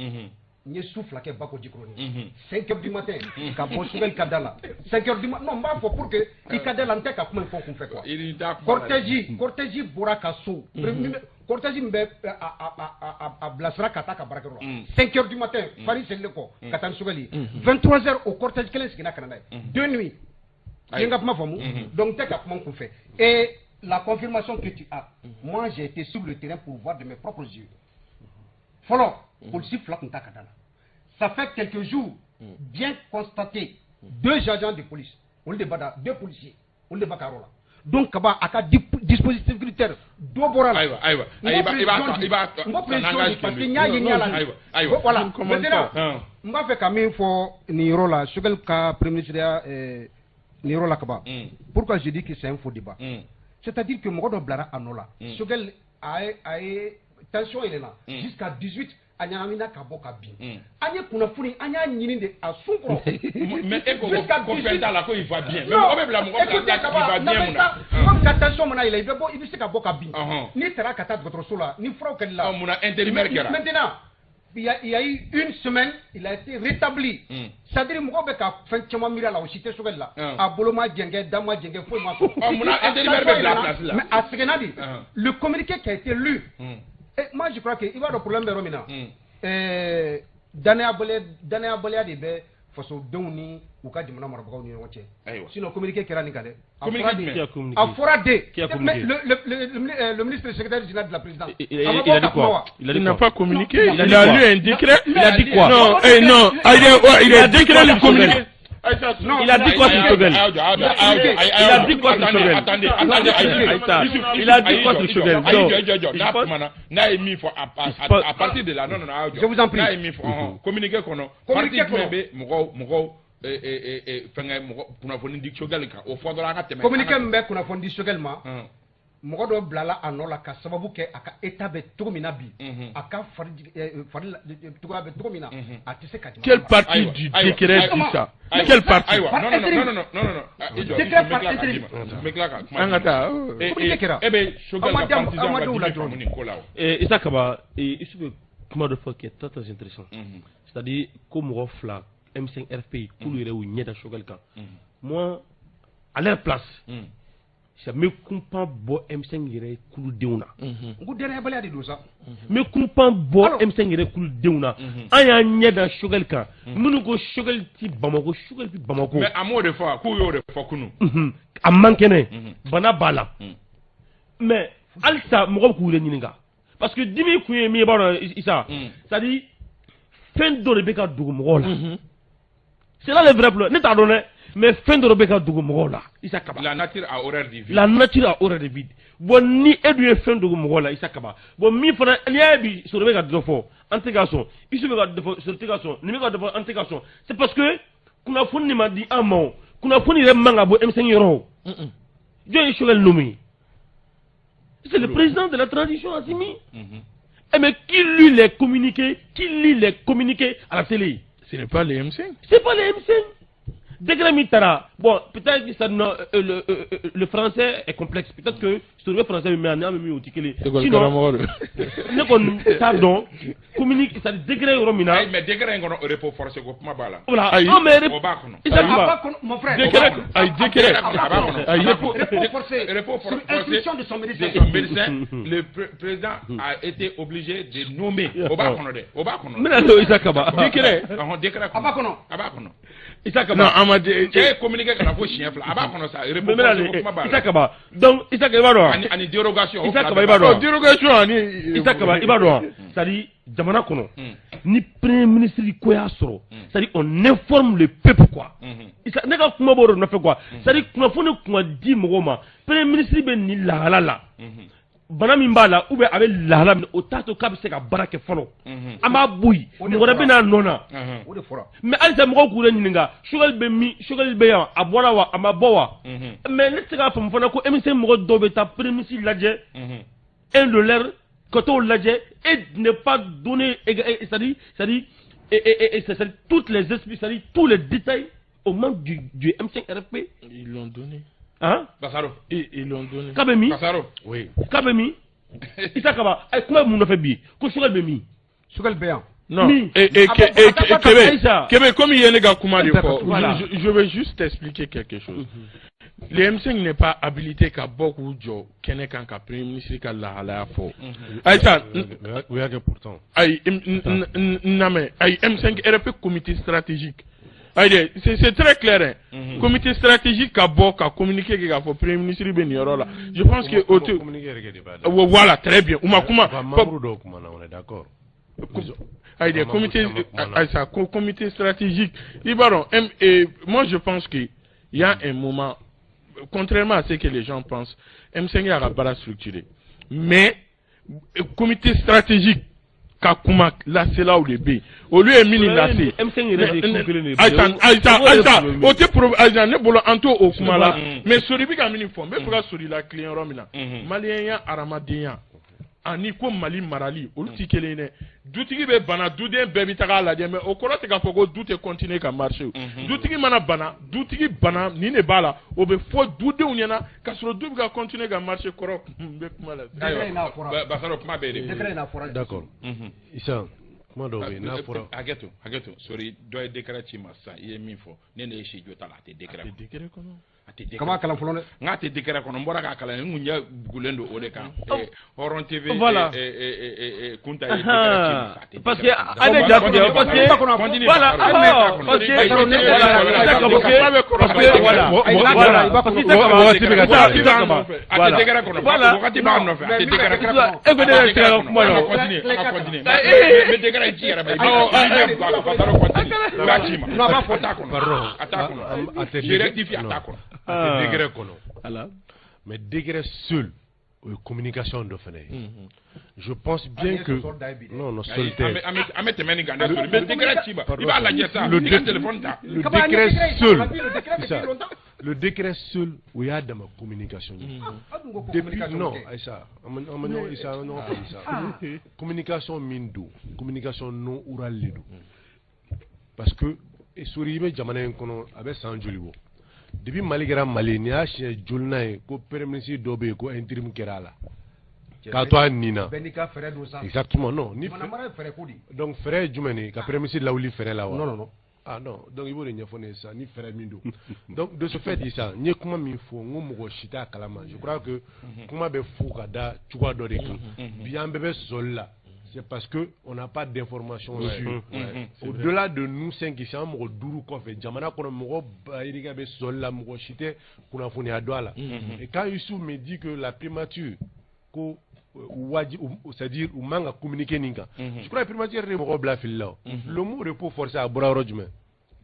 N ye su 2 kɛ Bako Jikɔrɔni. 5 heures du matin, ka bɔ Choguel ka da la. 5 heures du matin, non, n b'a fɔ pour que i ka da la, n tɛ ka kuma in fɔ kunfɛ quoi. Cortège bɔra ka so. Cortège min bɛ a bilasira ka taa ka baarakɛyɔrɔ la. 5 heures du matin, fari selilen kɔ, ka taa ni Choguel ye. 23 heures, o cortège kelen seginna ka na n'a ye. Deux nuits. I ye n ka kuma faamu? Donc n tɛ ka kuma n kunfɛ. Et la confirmation que tu as, moi j'ai été sur le terrain pour voir de mes propres yeux. Fɔlɔ, polisi fila tun t'a ka da la. Ça fait quelques jours, bien constaté, deux agents de police, olu de b'a da, deux policiers, olu de b'a ka yɔrɔ la. Donc kaba a ka dispositif sécuritaire dɔ bɔra la. Ayiwa, ayiwa, i b'a n ko précision di parce que n y'a ye ɲɛ la. Ayiwa, ayiwa. Voilà, maintenant n b'a fɛ ka min fɔ nin yɔrɔ la, Choguel ka premier ministre nin yɔrɔ la, kaba. Pourquoi je dis que c'est un faux débat? C'est-à-dire que mɔgɔ dɔ bilara a nɔ la. Choguel a ye tension yɛlɛnna jusqu'à 18, a ɲagamina ka bɔ ka bin. An ye kunnafoni, an y'a ɲini de a sun kɔrɔ. Mais e ko ko fɛn t'a la, ko il va bien. Mais mɔgɔ bɛ bila mɔgɔ bila il va bien mun na? Comme ka tension mana yɛlɛ, i bɛ bɔ, i bɛ se ka bɔ ka bin. N'i taara ka taa dɔgɔtɔrɔso la, ni furaw kɛli la. Mun na intérimaire kɛra? Maintenant, il y a eu une semaine, il a été rétabli. C'est-à-dire mɔgɔw bɛ ka fɛn caman miiri a la, o si tɛ Choguel la. A bolo ma jɛngɛ, da ma jɛngɛ, foyi ma sɔrɔ. Mun na intérimaire bɛ bila place la? Mais a seginna de. Le communiqué qui a été lu. Et moi je crois que i b'a dɔn problème bɛ yɔrɔ min na. Danayabaliya de bɛ fasodenw ni u ka jamana marabagaw ni ɲɔgɔn cɛ. Sinon communiqué kɛra nin kan dɛ. Communiqué A fɔra de. Mais le ministre secrétaire général de la présidence. Il a dit quoi? Il n'a pas communiqué. Il a lu un décret. Il a dit quoi? Non, non, il a décret le communiqué. Non, il a dit quoi sur Choguel? Il a dit quoi sur Choguel? Attendez, attendez. Il a dit quoi sur Choguel? N'a ye min fɔ à partir de là, non, non, non. Je vous en prie. N'a ye min fɔ communiqué kɔnɔ, parti jumɛn bɛ mɔgɔw fɛngɛ mɔgɔ kunnafoni di Choguel kan, o fɔ dɔrɔn an ka tɛmɛ. Communiqué min bɛ kunnafoni di Choguel ma, mɔgɔ dɔ bilala a nɔ la ka sababu kɛ a ka état bɛ cogo min na bi, a ka fari fari cogoya bɛ cogo min na, a tɛ se ka. Quelle partie du décret dit ça? Quelle partie? Ayiwa, non, non, non, non, non, non, Décret par intérim. N bɛ tila ka kuma. An ka taa. Communiqué kɛra. E bɛ Choguel ka partisan ka dimi faamu nin ko la o. Issa Kaba, Issou bɛ kuma dɔ fɔ qui est très très intéressant, c'est-à-dire ko mɔgɔ fila M5 RFP k'olu yɛrɛ y'u ɲɛ da Choguel kan. Moi, à leur place, c'est n bɛ kunpan bɔ M5 yɛrɛ kuludenw na. N ko danayabaliya de don sa. N bɛ kunpan bɔ M5 yɛrɛ kuludenw na. An y'an ɲɛ da Choguel kan, minnu ko Choguel ti Bamako, Choguel ti Bamako. Mais a m'o de fɔ, k'u y'o de fɔ kunun. A man kɛnɛ, bana b'a la, mais halisa mɔgɔw bɛ k'u yɛrɛ ɲininka parce que dimi kun ye min ye, i b'a dɔn Isa, c'est à dire fɛn dɔ de bɛ ka dogo mɔgɔw la. C'est là le vrai problème. Ne t'a dɔn dɛ, mais fɛn dɔ de bɛ ka dogo mɔgɔw la, Isa Kaba. La nature a horreur du vide. La nature a horreur du vide. Bon, ni e dun ye fɛn dogo mɔgɔw la, Isa Kaba, bon, min fana n'i y'a ye bi, Soro bɛ ka dɔ fɔ, an tɛ ka sɔn, Isu bɛ ka dɔ fɔ, Soro tɛ ka sɔn, nin bɛ ka dɔ fɔ, an tɛ ka sɔn, c'est parce que kunnafoni de ma di an ma. O kunnafoni yɛrɛ man ka bɔ M5 yɔrɔ. O jɔn ye Choguel nommé? C'est le président de la transition, Assimi. Eh mais qui lit les communiqués? Qui lit les communiqués à la télé? Ce n'est pas les M5. C'est pas les M5. Décret min taara, bon, peut-être que ça, non, le français est complexe. Peut-être que sur le français, mais an bɛ min o tɛ kelen. Sinon, ne kɔni t'a dɔn communiqué, c'est à dire décret yɔrɔ min na. Mais décret in kɔnɔ, repos forcé ko kuma b'a la. Voilà. Non mais o b'a kɔnɔ. Isa A b'a kɔnɔ, mon frère. Décret, ayi, décret. A b'a kɔnɔ. Ayi. Repos forcé. Repos Sur forcé. instruction de son médecin. De son médecin, le président a été obligé de nommer. O b'a kɔnɔ dɛ. O b'a kɔnɔ. N bɛna don Isa Kaba. Décret. Ɔhɔn, décret kɔnɔ. A b'a kɔnɔ. A b'a kɔnɔ. Isa Kaba. Non, a ma cɛ ye communiqué kana fo siɲɛ 2, a b'a kɔnɔ sa, repos kuma b'a la. Isa Kaba, donc Isa Kaba, i b'a dɔn. Ani dérogation. Isa Kaba, i b'a dɔn. Dérogation ani. Isa Kaba, i b'a dɔn, c'est à dire jamana kɔnɔ ni premier ministre ko y'a sɔrɔ, c'est à dire on informe le peuple quoi. Isa, ne ka kuma b'o de nɔfɛ quoi, c'est à dire kunnafoni kun ka di mɔgɔw ma, premier ministre bɛ nin lahala la, bana min b'a la ou bien a bɛ lahala min, o t'a to k'a bɛ se ka baara kɛ fɔlɔ, an b'a bɔ yen, mɔgɔ wɛrɛ bɛ n'a nɔ na. O de fɔra. Mais halisa mɔgɔw k'u yɛrɛ ɲininka, Choguel bɛ min, Choguel bɛ yan, a bɔra wa, a ma bɔ wa? Mais ne tɛ se k'a faamu fana ko M5 mɔgɔ dɔw bɛ taa premier ministre lajɛ, un de leur ka t'o lajɛ et ne pas donner, c'est-à-dire toutes les explications, c'est-à-dire tous les détails aux membres du M5 RFP. Ils l'ont donné. Hein? Basaro. Ils l'ont donné. K'a bɛ min? Basaro. Oui. K'a bɛ min? Isa Kaba, ay kuma bɛ mun nɔfɛ bi? Ko Choguel bɛ min? Choguel bɛ yan. Non. Mi. Et Kébé, Kébé, comme il y a un kuma de fɔ, Voilà. je vais juste t'expliquer quelque chose. Le M5 n'est pas habilité ka bɔ k'u jɔ kɛnɛ kan ka premier ministre ka lahalaya fɔ. Ayisa. U y'a kɛ pourtant. Ayi, n lamɛn, ayi, M5 RFP comité stratégique. Ayi dɛ, c'est très clair hein. Comité stratégique ka bɔ ka communiquer kɛ k'a fɔ premier ministre bɛ nin yɔrɔ la. Je pense que o tɛ. Communiqué yɛrɛ kɛ de b'a la. Voilà, très bien. U ma kuma. U ka membre dɔw kumana, on est d'accord. Ayi dɛ, comité, ayi sa, comité stratégique. I b'a dɔn, M et moi je pense que il y a un moment, contrairement à ce que les gens pensent, M5 y'a ka baara structuré. Mais comité stratégique ka kuma laselaw de bɛ yen, olu ye min lase. M5 yɛrɛ de ye ko kelen de ye. Ayisa, ayisa, ayisa, o tɛ problème, ayisa, ne bolo an t'o o kuma la, mais Sori bɛ ka min fɔ, n bɛ fɛ ka Sori la tilen yɔrɔ min na, maliyɛnya, hadamadenya ani ko Mali marali, olu ti kelen ye dɛ. Dutigi bɛ bana, duden bɛɛ bɛ taga a lajɛ, mais o kɔrɔ tɛ k'a fɔ ko du tɛ continuer ka marcher. O dutigi mana bana, dutigi bana nin de b'a la, o bɛ fɔ dudenw ɲɛna k'a sɔrɔ du bɛ ka continuer ka marcher. Kɔrɔ n bɛ kuma la. Ayiwa, Basaro, kuma bɛ yen de. Décret in n'a fɔra. D'accord. Isa, kuma dɔw bɛ yen n'a fɔra. Hakɛ to, hakɛ to, Sori, dɔ ye décret ci ma sisan, i ye min fɔ, ne de ye si jo t'a la, a tɛ décret kɔnɔ. Décret kɔnɔ. A tɛ décret. Kama kalan fɔlɔ dɛ. N k'a tɛ décret kɔnɔ, n bɔra k'a kalan, n kun ɲɛ bugulen don o de kan. Hɔrɔn TV. Voilà. Kunta ye décret ci ma sisan, a tɛ. Parce que an bɛ ja tigɛ, parce que voilà, parce que voilà, parce que voilà, voilà, parce que Waati bɛ ka taa. A tɛ décret kɔnɔ. Voilà. Wagati b'a nɔfɛ, a tɛ décret kɔnɔ. E ko ne yɛrɛ tɛ ka kuma An la. ka continuer, an ka continuer. N bɛ décret ci yɛrɛ ma, i bɛ ɲɛ bugu a kan, Basaro, continue. N b'a ci ma. Non, a b'a fɔ. A t'a kɔnɔ. Pardon. A t'a kɔnɔ. A tɛ Je rectifie, a t'a kɔnɔ. A tɛ décret kɔnɔ. Voilà. Mais décret seul, o ye communication dɔ fana ye. Je pense bien que non, non, seul tɛ. An bɛ tɛmɛ nin kan dɛ, Sori. N bɛ décret ci ma, i b'a lajɛ sa, i ka téléphone ta. Le décret seul, Issa, le décret seul, o y'a dama communication ye. Depuis, non, Aïssa, an ma ɲɔgɔn, Issa, an ma ɲɔgɔn faamu sa. Communication min don, communication non orale de don. Parce que Sori, i bɛ jamana in kɔnɔ, a bɛ san joli bɔ? Depuis Mali kɛra Mali ye, nin y'a siɲɛ jolinan ye ko premier ministre dɔ bɛ yen ko intérim kɛra a la. K'a to a nin na. Bɛɛ n'i ka fɛɛrɛ don sa. Exactement, non. Ni Jamana mara ye fɛɛrɛ ko de ye. Donc fɛɛrɛ ye jumɛn de ye? Ka premier ministre lawuli fɛɛrɛ la wa? Non, non, non. Ah non, donc i b'o de ɲɛfɔ ne ye sisan ni fɛɛrɛ min don. Donc de ce fait, Issa, n ye kuma min fɔ, n ko mɔgɔ si t'a kalama. Je crois que kuma bɛ fo ka da cogoya dɔ de kan. Bi an bɛɛ bɛ sɔsɔli la. C'est parce que on n'a pas d'informations sûres. Au-delà de nous cinq ici, an mɔgɔ duuru kɔfɛ, jamana kɔnɔ mɔgɔ ba yirika bɛ sɔsɔli la, mɔgɔ si tɛ kunnafoniya dɔn a la. Et quand Youssouf me dit que la primature ko waji, c'est-à-dire u man ka communiquer nin kan. Je crois que primature yɛrɛ de mɔgɔw bila fili la o. Le mot repos forcé, a bɔra yɔrɔ jumɛn?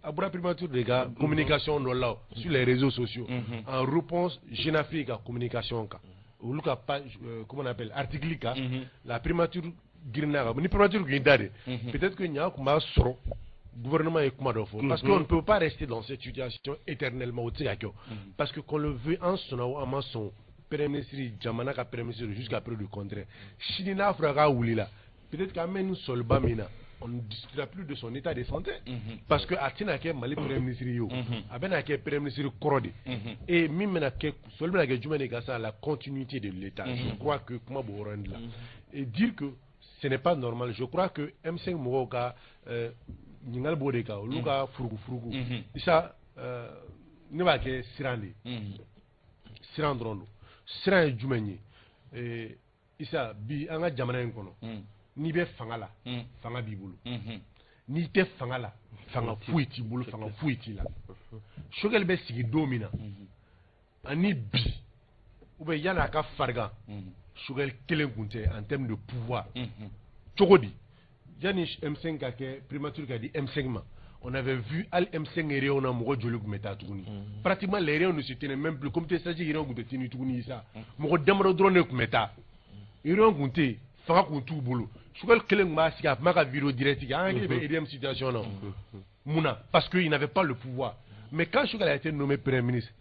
A bɔra primature de ka communication dɔ la o, sur les réseaux sociaux. En réponse Jeune Afrique ka communication kan. Olu ka page, comment on appelle, article kan. La primature girinna kan. Ni primature tun y'i da de, peut-être que ɲa tun b'a sɔrɔ gouvernement ye kuma dɔ fɔ. Parce qu'on ne peut pas rester dans cette situation éternellement, o tɛ se ka kɛ o. Parce que qu'on le veuille, an sɔnna o, an ma sɔn, premier ministre, jamana ka premier ministre jusqu'à preuve du contraire. Sini n'a fɔra k'a wulila, peut-être qu'an bɛ nin sɔliba min na, on ne discutera plus de son état de santé. Parce que a tɛna kɛ Mali premier ministre ye o. A bɛna kɛ premier ministre kɔrɔ de. Et min bɛna kɛ, sɔli bɛna kɛ jumɛn de kan sa? La continuité de l'État. Je crois que kuma b'o yɔrɔnin de la. Et dire que ce n'est pas normal, je crois que M5 mɔgɔw ka ɲininkali b'o de kan, olu ka furugu furugu. Issa, ne b'a kɛ siran de ye. Siran dɔrɔn don. Siran ye jumɛn ye? Issa, bi an ka jamana in kɔnɔ, n'i bɛ fanga la, fanga b'i bolo. N'i tɛ fanga la, fanga foyi t'i bolo, fanga foyi t'i la. Choguel bɛ sigi don min na ani bi, ou bien yanni a ka farigan, Choguel kelen kun tɛ en termes de pouvoir. Cogo di? Yanni M5 ka kɛ, primature ka di M5 ma, on avait vu hali M5 réunion na, mɔgɔ joli tun bɛ taa tuguni? Pratiquement les réunions ne se tenaient même plus. Comité stratégique réunion tun tɛ tenu tuguni sa, mɔgɔ damadɔ dɔrɔn de tun bɛ taa. Réunion tun tɛ yen, fanga tun t'u bolo. Choguel kelen tun b'a sigi, a tun b'a ka vidéo direct kɛ. An hakili bɛ EDM situation na. Mun na? Parce que il n'avait pas le pouvoir. Mais quand Choguel a été nommé premier ministre,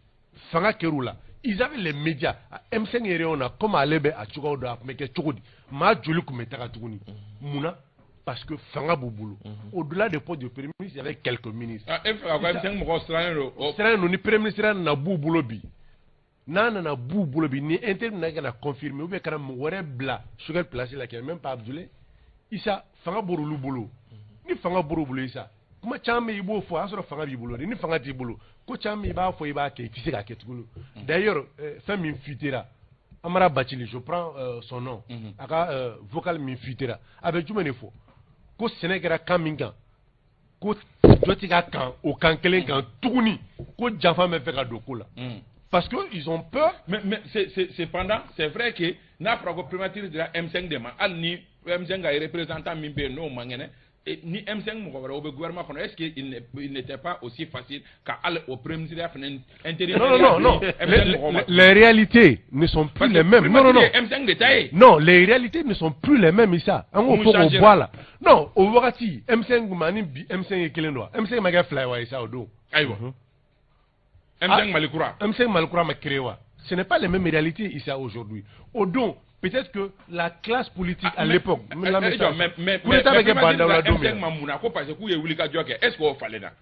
fanga kɛr'u la, ils avaient les médias. M5 réunion na, comme ale bɛ a cogoyaw dɔn, a tun bɛ kɛ cogo di? Maa joli tun bɛ taga tuguni? Mun na? Parce que fanga b'u bolo. Au-delà des postes de premier ministre, il y avait quelques ministres. Ah, e fɛ ka ko M5 mɔgɔw sirannen don o? Sirannen don. Ni premier ministre nana b'u bolo bi, n'a nana b'u bolo bi, ni intérim nana ka na confirmer ou bien ka na mɔgɔ wɛrɛ bila Choguel place la, qui n'est même pas Abdoulaye Issa, fanga bɔr'olu bolo. Ni fanga bɔr'u bolo, Issa, kuma caman bɛ yen, i b'o fɔ, o y'a sɔrɔ fanga b'i bolo de. Ni fanga t'i bolo, ko caman bɛ yen, i b'a fɔ, i b'a kɛ, i tɛ se k'a kɛ tuguni. D'ailleurs, fɛn min fuitera, Amara Bachili, je prends son nom, a ka vocal min fuitera, a bɛ jumɛn de fɔ? Ko sɛnɛ kɛra kan min kan, ko jɔ ti ka kan o kan kelen kan tuguni, ko janfa bɛ fɛ ka don ko la, parce que ils ont peur. Mais c'est cependant, c'est vrai que n'a fɔra ko primature dira M5 de ma, hali ni M5 ka représentant min bɛ yen, n'o man kɛnɛ, ni M5 mɔgɔ wɛrɛ bɛ gouvernement kɔnɔ, est-ce que il n'était pas aussi facile ka hali o premier ministre fana intérim? Non, non, non, non. Les réalités ne sont plus les mêmes. Non, non, non. M5 de ta ye. Non, les réalités ne sont plus les mêmes, Issa. An ko fo k'o bɔ a la. Non, o wagati M5 kun ani bi M5 ye kelen don wa? M5 ma kɛ fila ye wa, Issa, o don? Ayiwa. M5 Mali kura. M5 Mali kura ma créé wa? Ce n'est pas les mêmes réalités, Issa, aujourd'hui. O don, peut-être que la classe politique à l'époque. Mais mais bɛ kɛ Bah N'Daw la don min na. M5 ma mun na ko parce que k'u ye wulikajɔ kɛ, est-ce que o falenna?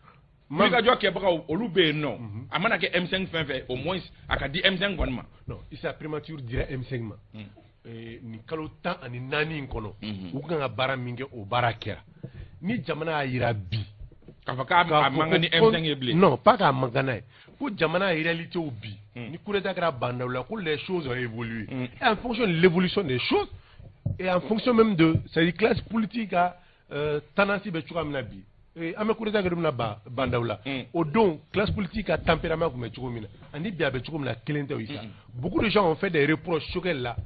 Wulikajɔ kɛbagaw, olu bɛ yen nɔ, a mana kɛ M5 fɛn fɛn, au moins a ka di M5 kɔni ma. Non, Issa, primature dira M5 ma. Nin kalo 14 in kɔnɔ, u kan ka baara min kɛ, o baara kɛra. Ni jamana y'a yira bi k'a fɔ k'a man kan ni M5 ye bilen. Non, pas k'a man kan n'a ye, ko jamana réalité bi, ni coup d'état kɛra Bah N'Daw la, ko les choses ont évolué. Et en fonction de l'évolution des choses et en fonction même de, c'est-à-dire classe politique ka tendance bɛ cogoya min na bi, an bɛ coup d'état kɛ don min na Bah N'Daw la, o don classe politique ka tempérament tun bɛ cogo min na ani bi a bɛ cogo min na, kelen tɛ o, Issa. Beaucoup de gens ont fait des reproches Choguel la.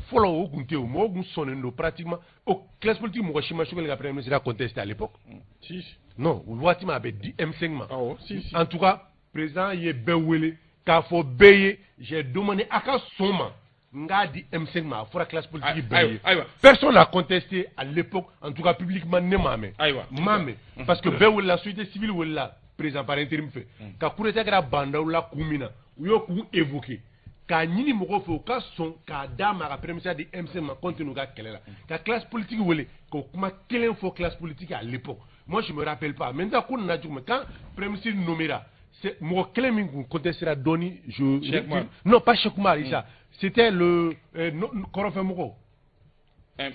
Fɔlɔ o tun tɛ yen, mɔgɔw tun sɔnnen don pratiquement o classe politique, mɔgɔ si ma Choguel ka premier ministre contesté à l'époque. Si. Non, o waati ma a bɛ di M5 ma. Awɔ, si si. En tout cas, président ye bɛɛ wele k'a fɔ bɛɛ ye: j'ai demandé a ka sɔn ma n k'a di M5 ma. A fɔra classe politique bɛɛ ye. Personne n'a contesté à l'époque, en tout cas publiquement, ne m'a mɛn. N m'a mɛn, parce que bɛɛ welela, société civile welela président par intérim fɛ. Ka coup d'état kɛra Bah N'Daw la kun min na, u y'o kun évoqué k'a ɲini mɔgɔw fɛ u ka sɔn k'a d'a ma, a ka premier ministre di M5 ma compte tenu ka kɛlɛ la, ka classe politique wele k'o kuma kelen fɔ classe politique à l'époque. Moi, je me rappelle pas. Maintenant, ko nana cogo min, quand premier ministre nommera, c'est mɔgɔ kelen min kun contestera dɔɔni, je Cheikh Oumar. Non, pas Cheikh Oumar, Issa, c'était le kɔrɔfɛ mɔgɔw,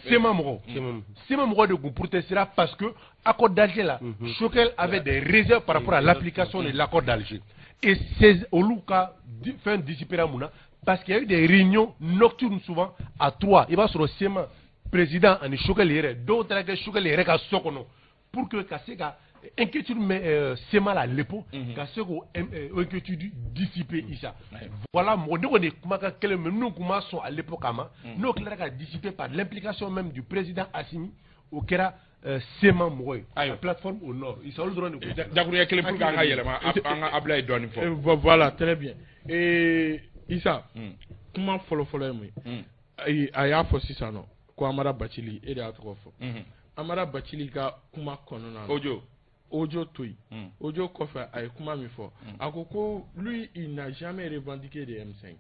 CMA mɔgɔw. CMA mɔgɔw de kun protestera parce que accord d'Alger là, Choguel avait des réserves par rapport à l'application de l'accord d'Alger. Et c'est olu ka fɛn dissipera. Mun na? Parce qu'il y a eu des réunions nocturnes, souvent à trois. I b'a sɔrɔ CMA président ani Choguel yɛrɛ, dɔw taara kɛ Choguel yɛrɛ ka so kɔnɔ pour que ka se ka inquiétude mais CMA la à l'époque, ka se k'o inquiétude dissiper, Issa. Voilà, mɔgɔ ne kɔni ye kumakan kelen mais minnu tun ma sɔn à l'époque a ma, n'o tilara ka dissiper par l'implication même du président Assimi, o kɛra CMA mɔgɔ ye, la plateforme au nord, Issa, olu dɔrɔn de ko. Dakuruɲɛ kelen pour que an ka yɛlɛma, an ka Ablaye dɔɔni fɔ. Voilà, très bien. Et Issa, kuma fɔlɔ-fɔlɔ ye mun ye? Ayi, a y'a fɔ sisan nɔ ko Amara Bacili, e de y'a tɔgɔ fɔ. Amara Bacili ka kuma kɔnɔna na, Ojo. Ojo to yen, Ojo kɔfɛ, a ye kuma min fɔ, a ko ko lui, il n'a jamais revendiqué de M5,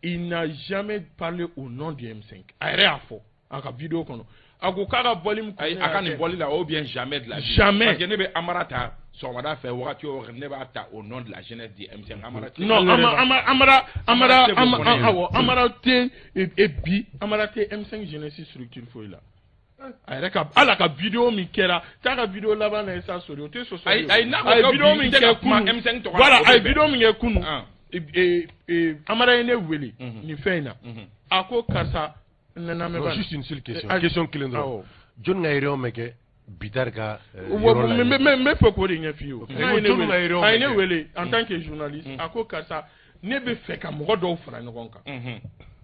il n'a jamais parlé au nom du M5. A yɛrɛ y'a fɔ a ka vidéo kɔnɔ, a ko k'a ka bɔli min Ayi, a ka nin bɔli la, ou bien jamais de la vie. Jamais. Parce que ne bɛ Amara ta sɔgɔmada fɛ, wagati o wagati, ne b'a ta au nom de la jeunesse du M5. Amara tɛ. Non, Amara Amara tɛ k'o fɔ ne ye. Awɔ, Amara tɛ e bi Amara tɛ M5 jeunesse structure foyi la. A yɛrɛ ka hali a ka vidéo min kɛra, taa ka vidéo laban na, Issa Sori, o tɛ sɔsɔ. Ayi, ayi, n'a ko a ye ko vidéo bi min i tɛ ka kɛ kuma kunun M5 tɔgɔ la, voilà o a ye bɛ bɛn. Vidéo min kɛ kunun, Amara ye ne wele nin fɛn in na, a ko karisa n nana mɛn. Non, juste une seule question. Question kelen dɔrɔn. Jɔnni ka réunion bɛ kɛ Bittar ka yɔrɔ la. N bɛ fɛ k'o de ɲɛf'i ye o. A ye ne wele en tant que journaliste, a ko karisa, ne bɛ fɛ ka mɔgɔ dɔw fara ɲɔgɔn kan. N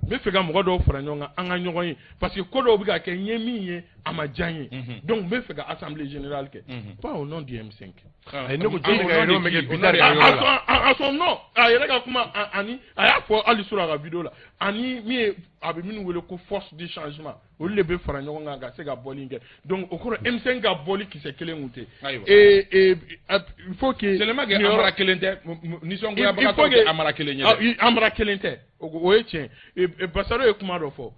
bɛ fɛ ka mɔgɔ dɔw fara ɲɔgɔn kan, an ka ɲɔgɔn ye, parce que ko dɔw bɛ ka kɛ, n ye min ye, a ma diya n ye. Donc n bɛ fɛ ka assemblée générale kɛ. Pas au nom du M5. Ayi, ne ko jɔn de ka réunion bɛ kɛ Bittar ka yɔrɔ la? A son nom, a yɛrɛ ka kuma, ani a y'a fɔ hali sur a ka vidéo la, ani min ye a bɛ minnu wele ko force de changement, olu de bɛ fara ɲɔgɔn kan ka se ka bɔli kɛ. Donc o kɔrɔ, M5 ka bɔli kisɛ kelen kun tɛ. Et il faut que Seulement que amara kelen tɛ, nisɔngoyabagatɔw tɛ amara kelen ye dɛ. Amara kelen tɛ, o ye tiɲɛ ye. Basaro ye kuma dɔ fɔ.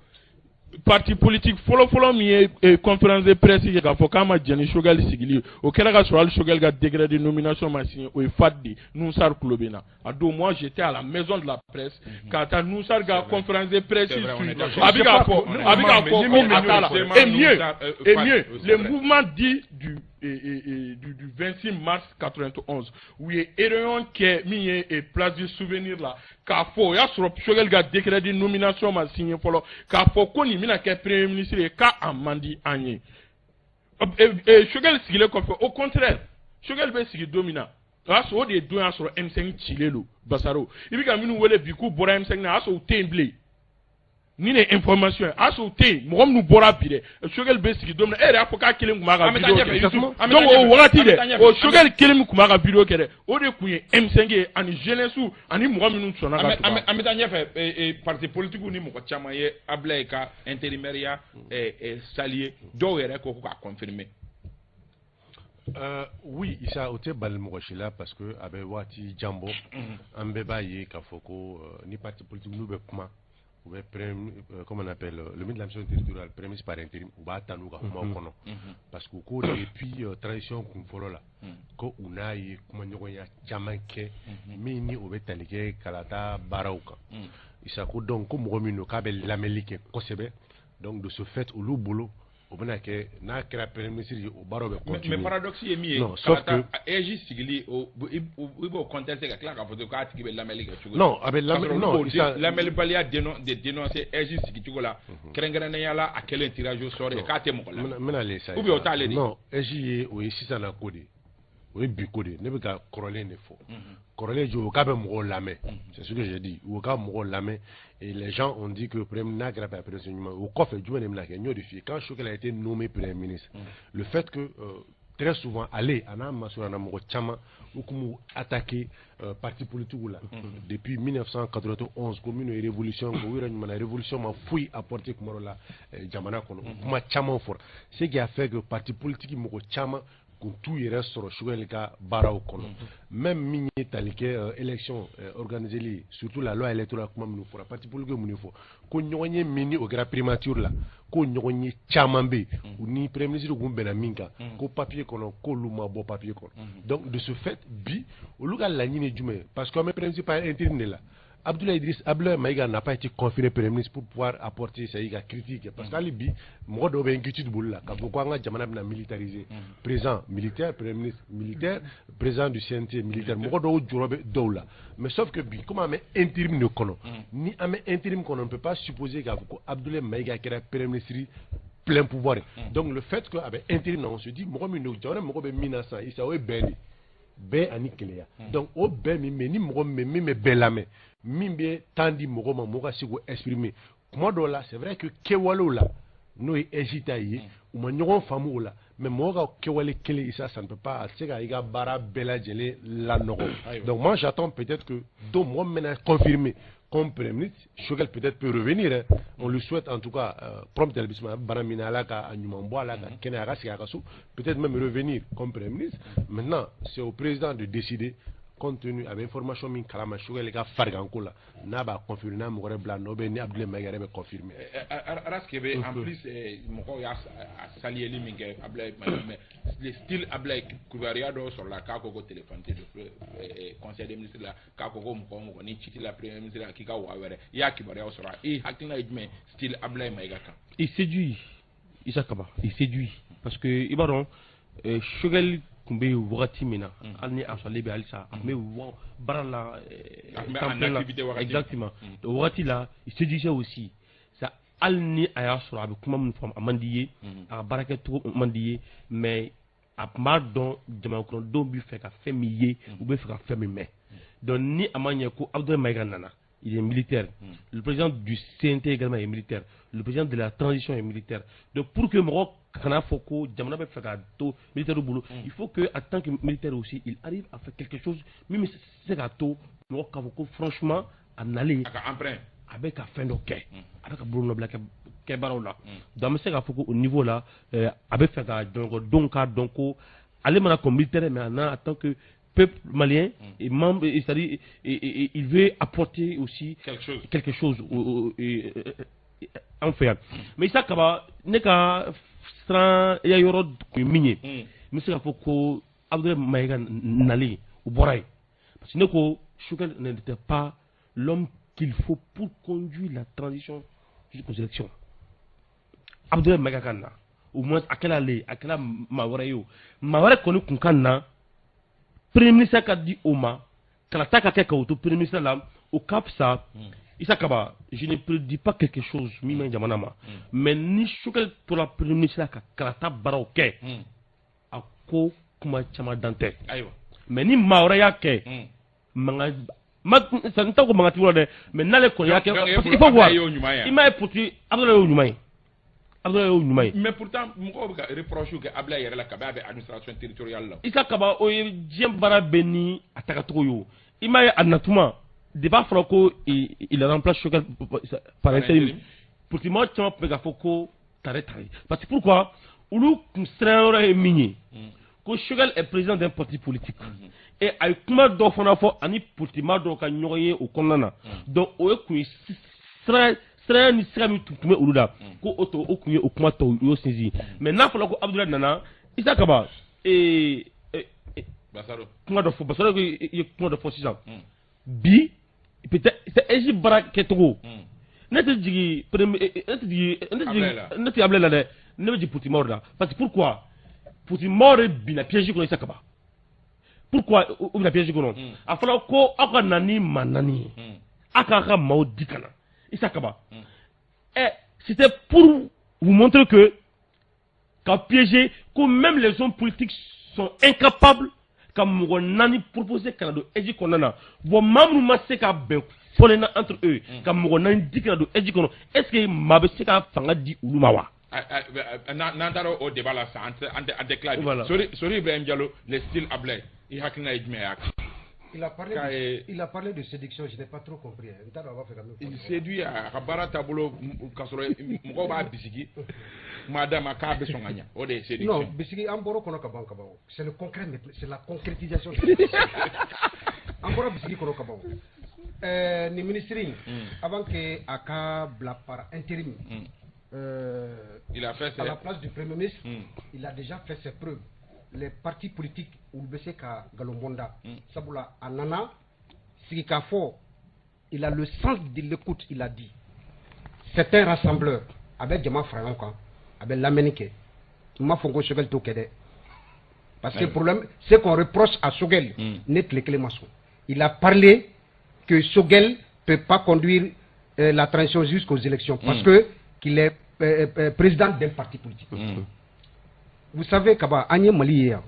Parti politique fɔlɔ-fɔlɔ min ye conférence de presse kɛ k'a fɔ k'a ma jɛn ni Choguel sigili ye, o kɛra ka sɔrɔ hali Choguel ka décret de nomination ma signé, o ye FAD de. Nusar tulo bɛ n na. A don, moi j'étais à la maison de la presse ka taa Nusar ka conférence de presse suivre. A bɛ k'a fɔ ko a t'a la. Et mieux, le mouvement dit du 26 mars 91, u ye réunion kɛ min ye place du souvenir la, k'a fɔ o y'a sɔrɔ Choguel ka décret de nomination ma signé fɔlɔ, k'a fɔ ko nin bɛna kɛ premier ministre ye, k'a a man di an ye. Choguel sigilen kɔfɛ, au contraire, Choguel bɛ sigi don min na, o y'a sɔrɔ o de ye don y'a sɔrɔ M5 cilen don. Basaro, i bɛ ka minnu wele bi k'u bɔra M5 na, o y'a sɔrɔ u tɛ yen bilen. Ni ne information ye, a y'a sɔrɔ u tɛ yen. Mɔgɔ minnu bɔra bi dɛ, Choguel bɛ sigi don min na, e yɛrɛ y'a fɔ k'a kelen tun b'a ka vidéo kɛ. Donc o wagati dɛ, o Choguel kelen min tun b'a ka vidéo kɛ dɛ, o de tun ye M5 ye, ani jeunesse, ani mɔgɔ minnu sɔnna ka tugu. An bɛ taa ɲɛfɛ. Parti politique ni mɔgɔ caman ye Ablaye ka intérimaire saluer, dɔw yɛrɛ ko k'a confirmer. Oui Isa, o tɛ bali mɔgɔ si la, parce que a bɛ waati jan bɔ, an bɛɛ b'a ye k'a fɔ ko ni parti politique n'u bɛ kuma, u bɛ comment on appelle, le ministre de l'administration territoriale, premier ministre par intérim, u b'a ta n'u ka kumaw kɔnɔ, parce que ko depuis transition kun fɔlɔ la, ko u n'a ye kumaɲɔgɔnya caman kɛ min ni o bɛ tali kɛ kalata baaraw kan. Isa, ko donc ko mɔgɔ min don k'a bɛ lamɛnli kɛ kosɛbɛ, donc de ce fait olu bolo, o bɛna kɛ n'a kɛra premier ministre ye, o baaraw bɛ continuer. Mais paradoxe ye min ye, non, sauf que AIGE sigili, o i b'o contester ka tila k'a fɔ k'a tigi bɛ lamɛnli kɛ cogo di? Non, a bɛ lamɛn, non. Isa, lamɛnlibaliya de dénoncer AIGE sigicogo la, kɛrɛnkɛrɛnnenya la a kɛlen tirage au sort ye, k'a tɛ mɔgɔ la. N bɛna le sa. Ou bien o t'ale de. Non, AIGE ye, o ye sisan na ko de ye, o ye bi ko de ye. Ne bɛ ka kɔrɔlen de fɔ. Kɔrɔlen jɔ, o k'a bɛ mɔgɔw lamɛn, c'est ce que j'ai dit, o ka mɔgɔw lamɛn, et les gens ont dit que premier n'a kɛra premier ministre ɲuman, o kɔfɛ jumɛn de bɛna kɛ? N y'o de f'i ye, quand Choguel a été nommé premier ministre, le fait que très souvent ale a n'a masurana mɔgɔ caman, u tun b'u attaquer parti politique la depuis 1991, ko minnu ye révolution kɛ, u yɛrɛ ɲuman révolution ma foyi apporter kuma dɔ la jamana kɔnɔ, kuma caman fɔra, ce qui a fait que parti politique mɔgɔ caman kun t'u yɛrɛ sɔrɔ Choguel ka baaraw kɔnɔ. Même min ye tali kɛ élection organisée, surtout la loi électorale, kuma minnu fɔra, parti politique mun de fɔ ko ɲɔgɔn ye min ni o kɛra primature la, ko ɲɔgɔn ye caman bɛ yen, u ni premier ministre kun bɛnna min kan ko papier kɔnɔ, k'olu ma bɔ papier kɔnɔ. Donc de ce fait, bi olu ka laɲini ye jumɛn ye? Parce que an bɛ premier ministre par intérim de la. Abdoulaye Idriss, Abdoulaye Maïga n'a pas été confirmé premier ministre pour pouvoir apporter sa critique. Parce que hali bi, mɔgɔ dɔw bɛ inquiétude bolo la k'a fɔ ko an ka jamana bɛna militariser. Président militaire, premier ministre militaire, président du CNT militaire, mɔgɔ dɔw jɔrɔ bɛ dɔw la. Mais sauf que bi, comme an bɛ intérim de kɔnɔ, ni an bɛ intérim kɔnɔ, on ne peut pas supposer k'a fɔ ko Abdoulaye Maïga kɛra premier ministre plein pouvoir. Donc le fait que a bɛ intérim na, on se dit mɔgɔ min don, jamana mɔgɔ bɛ min na sisan, Isa, o ye bɛn de ye, bɛn ani kelenya. Donc o bɛn min bɛ ni mɔgɔ min bɛ bɛɛ lamɛn, min bɛ temps di mɔgɔ ma, mɔgɔ ka se k'o exprimer kuma dɔw la, c'est vrai que kɛwalew la, n'o ye AIGE ta ye, u ma ɲɔgɔn faamu o la, mais mɔgɔ ka kɛwale kelen, Isa, ça ne peut pas, a tɛ se ka i ka baara bɛɛ lajɛlen lanɔgɔ. Donc moi j'attends peut-être que don mɔgɔ min bɛna confirmer comme premier ministre, Choguel peut-être peut revenir, hein. On lui souhaite en tout cas prompt rétablissement, bana min Ala ka a ɲuman bɔ a la, ka kɛnɛya, a ka segin a ka so, peut-être même revenir comme premier ministre. Maintenant, c'est au président de décider, compte tenu a bɛ information min kalama Choguel ka fariganko la, n'a b'a confirmer, n'a mɔgɔ wɛrɛ bila nɔ bɛ ni Abdoulaye Maïga yɛrɛ bɛ confirmer. Araske bɛ en plus, mɔgɔw y'a saluer min kɛ Abdoulaye Maïga, mais le style Abdoulaye, kibaruya dɔw sɔrɔla k'a ko ko téléphone tɛ don conseil des ministres la, k'a ko ko mɔgɔ o mɔgɔ ni ci t'i la premier ministre la, k'i ka wa wɛrɛ. I y'a kibaruyaw sɔrɔ, i hakilina ye jumɛn style Abdoulaye Maïga kan? Il séduit, Issa Kaba, il séduit, parce que i b'a dɔn Choguel tun bɛ yen wagati min na, hali ni a sɔrɔlen bɛ halisa, a tun bɛ baara la. A tun bɛ en activité wagati. Exactement, o wagati la, il séduisait aussi ça. Hali ni a y'a sɔrɔ a bɛ kuma min fɔ, a man di ye, a ka baarakɛcogo man di ye, mais a tun b'a dɔn jamanakɔnɔdenw bɛ fɛ ka fɛn min ye, u bɛ fɛ ka fɛn min mɛn. Donc ni a ma ɲɛ ko Abdoulaye Maïga nana, il est militaire, le président du CNT également est militaire, le président de la transition est militaire. Donc pour que mɔgɔ kana fɔ ko jamana bɛ fɛ ka to militaire bolo, il faut que en tant que militaire aussi, il arrive à faire quelque chose min bɛ se k'a to mɔgɔ k'a fɔ ko franchement, a nalen, a ka empreinte, a bɛ ka fɛn dɔ kɛ, a bɛ ka bolonɔbila kɛ baaraw la. Donc an bɛ se k'a fɔ ko au niveau là, a bɛ fɛ ka jamanadenw k'a dɔn ko ale mana comme militaire, mais a nana en tant que peuple malien et membre, c'est-à-dire il veut apporter aussi quelque chose, quelque chose an fɛ yan. Mais Issa Kaba, ne ka siran ya yɔrɔ kun ye min ye, n bɛ se k'a fɔ ko Abdoulaye Maïga nalen, o bɔra yen, parce que ne ko Choguel n'était pas l'homme qu'il faut pour conduire la transition jusqu'aux élections. Abdoulaye Maïga ka na, au moins a kɛla ale ye, a kɛla maa wɛrɛ ye, o maa wɛrɛ kɔni kun ka na, premier ministre ka di o ma, kalata ka kɛ k'o to premier ministre la, o ka fisa. Issa Kaba, je ne prédis pas quelque chose min ma jamana ma, mais ni Choguel tora premier ministre la ka kalata baaraw kɛ, a ko kuma caman dan tɛ. Mais ni maa wɛrɛ y'a kɛ, mankan ma, n t'a ko mankan ti la dɛ, mais n'ale kɔni y'a kɛ, parce que il faut voir, i m'a ye, pourtant Abdoulaye y'o ɲuman ye, Abdoulaye y'o ɲuman ye. Mais pourtant mɔgɔw bɛ ka reproche kɛ Abdoulaye yɛrɛ la kabi a bɛ administration territoriale la. Issa Kaba, o ye diɲɛ baara bɛɛ ni a tagacogo ye. O i m'a ye, a natuma depuis a fɔra ko il remplace Choguel par intérim, pourtant maa caman tun bɛ k'a fɔ ko tare tare, parce que pourquoi? Olu kun siran yɔrɔ ye min ye, ko Choguel est président d'un parti politique et a ye kuma dɔ fana fɔ ani politique dɔw ka ɲɔgɔn ye o kɔnɔna na. Donc o ye kun ye sira siranya ni sira min tun bɛ olu la, ko o tɔ o kun ye o kuma tɔw y'o sinsin. Mais n'a fɔra ko Abdoulaye nana, Issa Kaba, kuma dɔ fɔ, Basaro ye kuma dɔ fɔ sisan bi, peut-être c'est AIGE baara kɛcogo. Ne tɛ jigin premier, ne tɛ jigin, ne tɛ jigin, ne tɛ Abdoulaye la dɛ, ne bɛ jigin politique la. Parce que pourquoi? Politique de binna piège kɔnɔ. Issa Kaba, pourquoi u bɛna piège kɔnɔ? A fɔra ko aw ka na ni maa naani ye, aw k'a ka maaw di ka na. Issa Kaba, c'était pour vous montrer que ka piéger ko même les hommes politiques sont incapables ka mɔgɔ naani proposer ka na don AIGE kɔnɔna na. Bon, maa minnu ma se ka bɛn fɔlen na entre eux ka mɔgɔ naani di ka na don AIGE kɔnɔ, est ce que maa bɛ se ka fanga di olu ma wa? N'an taara o débat la sisan, an tɛ tila bi. Sori Sori Ibrahim Diallo, le style Ablaye, i hakilina ye jumɛn ye a kan? Il a parlé de séduction, je n'ai pas trop compris. Il séduit a ka baara taabolo, k'a sɔrɔ mɔgɔw b'a bisigi kuma d'a ma k'a bɛ sɔn ka ɲɛ, o de ye séduction. Non, bisigi an bɔra o kɔnɔ ka ban ka ban. C'est le concret, c'est la concrétisation. An bɔra bisigi kɔnɔ ka ban. Nin ministre in, avant que a ka bila par intérim, il a fait à la place du premier ministre, il a déjà fait ses preuves. Les partis politiques olu bɛ se ka nkalon bɔ n da, sabula a nana sigi k'a fɔ, il a le sens de l'écoute. Il a dit c'est un rassembleur, a bɛ jama fara ɲɔgɔn kan, a bɛ lamɛnni kɛ. N m'a fɔ ko Choguel t'o kɛ dɛ, parce que problème, ce qu'on reproche à Choguel, ne tile kelen ma sɔn. Il a parlé que Choguel peut pas conduire la transition jusqu'aux élections parce que qu'il est président d'un parti politique. Vous savez, Kaba, an ye Mali ye yan,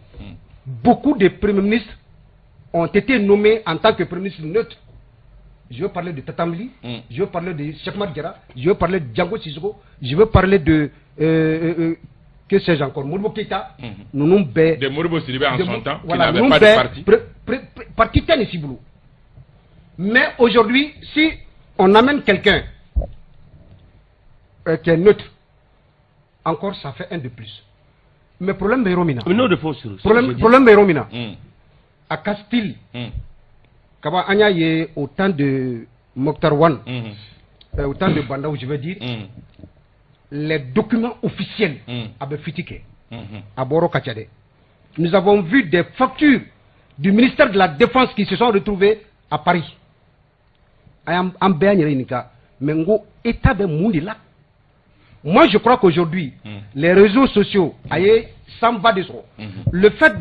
beaucoup de premiers ministres ont été nommés en tant que premier ministre neutre. Je veux parler de Tatam Ly, je veux parler de Cheikh Oumar Diarra, je veux parler de Django Sissoko, je veux parler de, que sais-je encore, Modibo Keïta. Ninnu bɛɛ. De Modibo Sidibé en son temps, voilà, qui n'avait pas de parti. Parti tɛ nin si bolo. Mais aujourd'hui, si on amène quelqu'un qui est neutre, encore ça fait un de plus. Mais problème bɛ yɔrɔ min na. Mais n'o de fɔ sur. Problème bɛ yɔrɔ min na. A ka style. Kaba, an y'a ye au temps de Moctar Ouane, au temps de Bah N'Daw, je veux dire, les documents officiels a bɛ fuite kɛ. A bɔrɔ ka ca dɛ. Nous avons vu des factures du ministère de la Défense qui se sont retrouvées à Paris. An bɛɛ y'an yɛrɛ ɲininka, mais n ko État bɛ mun de la? Moi, je crois qu'aujourd'hui, les réseaux sociaux, aïe, ça va de soi. Le fait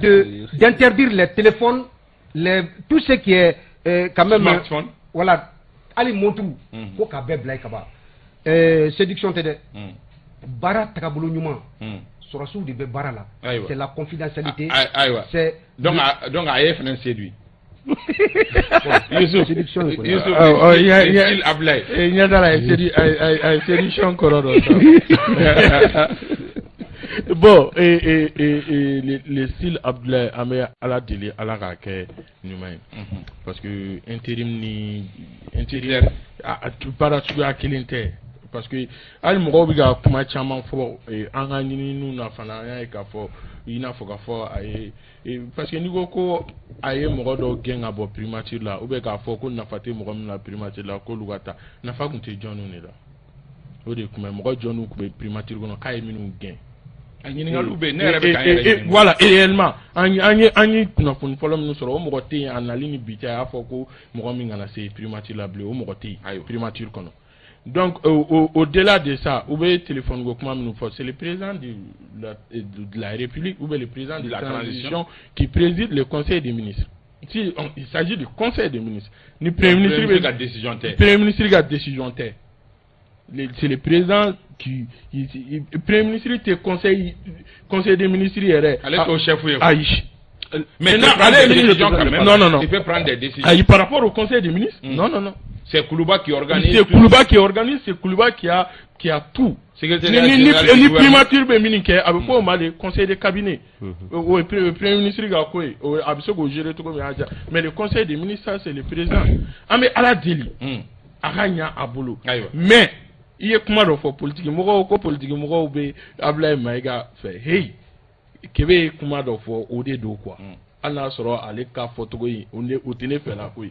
d'interdire les téléphones, tout ce qui est quand même smartphone. Voilà, allez, montre, ko ka bɛɛ bila kaba. Séduction tɛ dɛ, baara tagabolo ɲuman, sɔrɔsiw de bɛ baara la, c'est la confidentialité. Ayiwa, c'est donc a ye fana séduit. Youssouf, Youssouf, Ablaye. Ɲɛ t'a la, a ye séduction kɔrɔ dɔ sa. Bon, le style Abdoulaye, an bɛ Ala deli, Ala k'a kɛ ɲuman ye, parce que intérim ni intérieur a baara suguya kelen tɛ, parce que hali mɔgɔw bɛ ka kuma caman fɔ an ka ɲininiw na fana, an y'a ye k'a fɔ i n'a fɔ k'a fɔ a ye, parce que n'i ko ko a ye mɔgɔ dɔw gɛn ka bɔ primature la, ou bien k'a fɔ ko nafa tɛ mɔgɔ min na primature la, k'olu ka taa, nafa tun tɛ jɔnniw de la? O de ye kuma ye. Mɔgɔ jɔnniw tun bɛ primature kɔnɔ k'a ye minnu gɛn? A ɲininkaliw bɛ yen, ne yɛrɛ bɛ k'an yɛrɛ ɲininka. Voilà, réellement an ye kunnafoni fɔlɔ minnu sɔrɔ, o mɔgɔ tɛ yen a nali ni bi cɛ, a y'a fɔ ko mɔgɔ min kana se primature la bilen, o mɔgɔ tɛ yen primature kɔnɔ. Donc au-delà de ça, u bɛ téléphone ko kuma minnu fɔ, c'est le président de la République ou bien le président de la transition qui préside le conseil des ministres. Si il s'agit du conseil des ministres, ni premier ministre ka décision tɛ. Premier ministre ka décision tɛ. C'est le président qui premier ministre tɛ conseil des ministres yɛrɛ. Ale t'o chef ye. Ayi. Mais ale ye décision quand même. Non, non, non. Il peut prendre des décisions. Ayi, par rapport au conseil des ministres. Non, non, non. C'est Koulouba qui organise. C'est Koulouba qui organise, c'est Koulouba qui a tout. Ni primature bɛ min kɛ, a bɛ fɔ o ma de conseil de cabinet. O ye premier ministre ka ko ye, a bɛ se k'o gérer cogo min a ja. Mais le conseil des ministres, ça c'est le président. An bɛ Ala deli a ka ɲa a bolo. Mais i ye kuma dɔ fɔ, politique mɔgɔw ko politique mɔgɔw bɛ Ablaye Mayiga fɛ. Hey, Kebe ye kuma dɔ fɔ, o de don quoi. Hali n'a sɔrɔ ale ka fɔcogo in, o tɛ ne fɛla ko ye.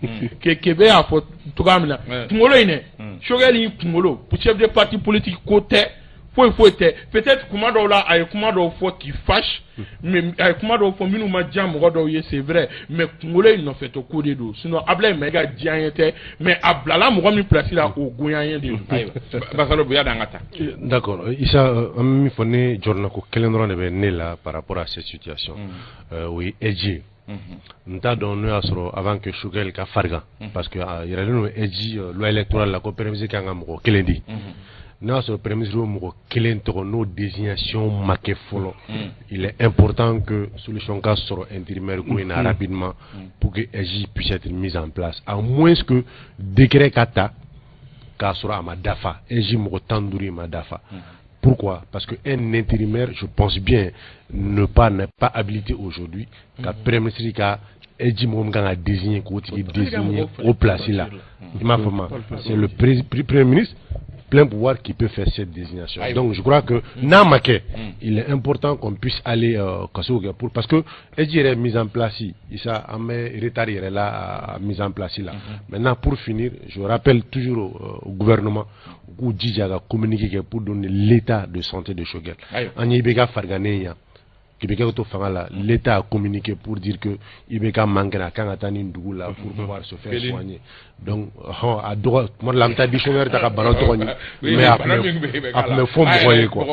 Kebe y'a fɔ cogoya min na, kunkolo in dɛ, Choguel y'i kunkolo, chef de parti politique ko tɛ, foyi foyi tɛ. Peut-être kuma dɔw la, a ye kuma dɔw fɔ qui fâche, mais a ye kuma dɔw fɔ minnu ma diya mɔgɔ dɔw ye, c'est vrai, mais kunkolo in nɔfɛtɔ ko de don. Sinon Ablaye Mayiga diya ye tɛ, mais a bilala mɔgɔ min place la, o goya ye de don. Ayiwa, Basalo, bonya d'an ka taa. D'accord, Issa, an bɛ min fɔ, ne jɔrɔnako kelen dɔrɔn de bɛ ne la par rapport à cette situation, o ye EJ. N t'a dɔn n'o y'a sɔrɔ avant que Choguel ka farigan, parce que a yɛrɛlen don EJ loi électorale la ko premier ministre kan ka mɔgɔ kelen di. N'a y'a sɔrɔ premier ministre bɛ mɔgɔ kelen tɔgɔ, n'o désignation ma kɛ fɔlɔ, il est important que solution ka sɔrɔ intérimaire ko in na rapidement pour que EJ puisse être mise en place, à moins que décret ka ta k'a sɔrɔ a ma dafa, EJ mɔgɔ 15 in ma dafa. Pourquoi? Parce que un intérimaire, je pense bien, n'est pas habilité aujourd'hui ka premier ministre ka EJ mɔgɔ min kan ka désigner, k'o tigi désigner au place là. I m'a faamu? C'est le premier ministre plein pouvoir qui peut faire cette désignation. Donc je crois que n'a ma kɛ, il est important qu'on puisse aller kaso kɛ pour, parce que EJ yɛrɛ mise en place, Issa, an bɛ retard yɛrɛ la a mise en place la. Maintenant, pour finir, je rappelle toujours au gouvernement k'u jija ka communiquer kɛ pour donner l'état de santé de Choguel. An ye IBK farigannen yan, IBK to fanga la, l'État a communiqué pour dire que IBK man kɛnɛ, a kan ka taa nin dugu la pour pouvoir se faire soigner. Donc a dɔgɔ tuma dɔ la, an bɛ taa dictionnaire ta ka bana tɔgɔ ɲini, mais a tun bɛ fɔ mɔgɔ ye quoi.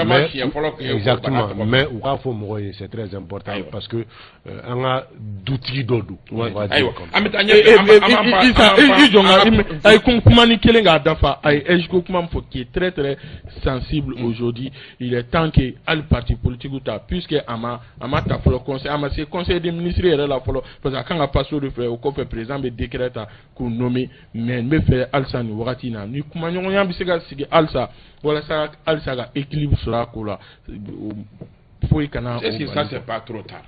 Mais exactement, mais u k'a fɔ mɔgɔ ye, c'est très important, parce que an ka dutigi dɔ don. Ayiwa, an bɛ taa ɲɛfɛ. I jɔ n ka a ye kuma ni kelen k'a dafa, a ye EJ ko kuma min fɔ qui est très très sensible aujourd'hui. Il est temps que hali parti politique ta, puisque a ma ta fɔlɔ conseil, a ma se conseil des ministres yɛrɛ la fɔlɔ, parce que a kan ka passer o de fɛ, o kɔfɛ président bɛ décret ta k'u nommer. Mais n bɛ fɛ halisa nin wagati in na, ni kumaɲɔgɔnya bɛ se ka sigi halisa walasa halisa ka équilibre sɔrɔ a ko la, foyi kana. Est-ce que ça c'est pas trop tard?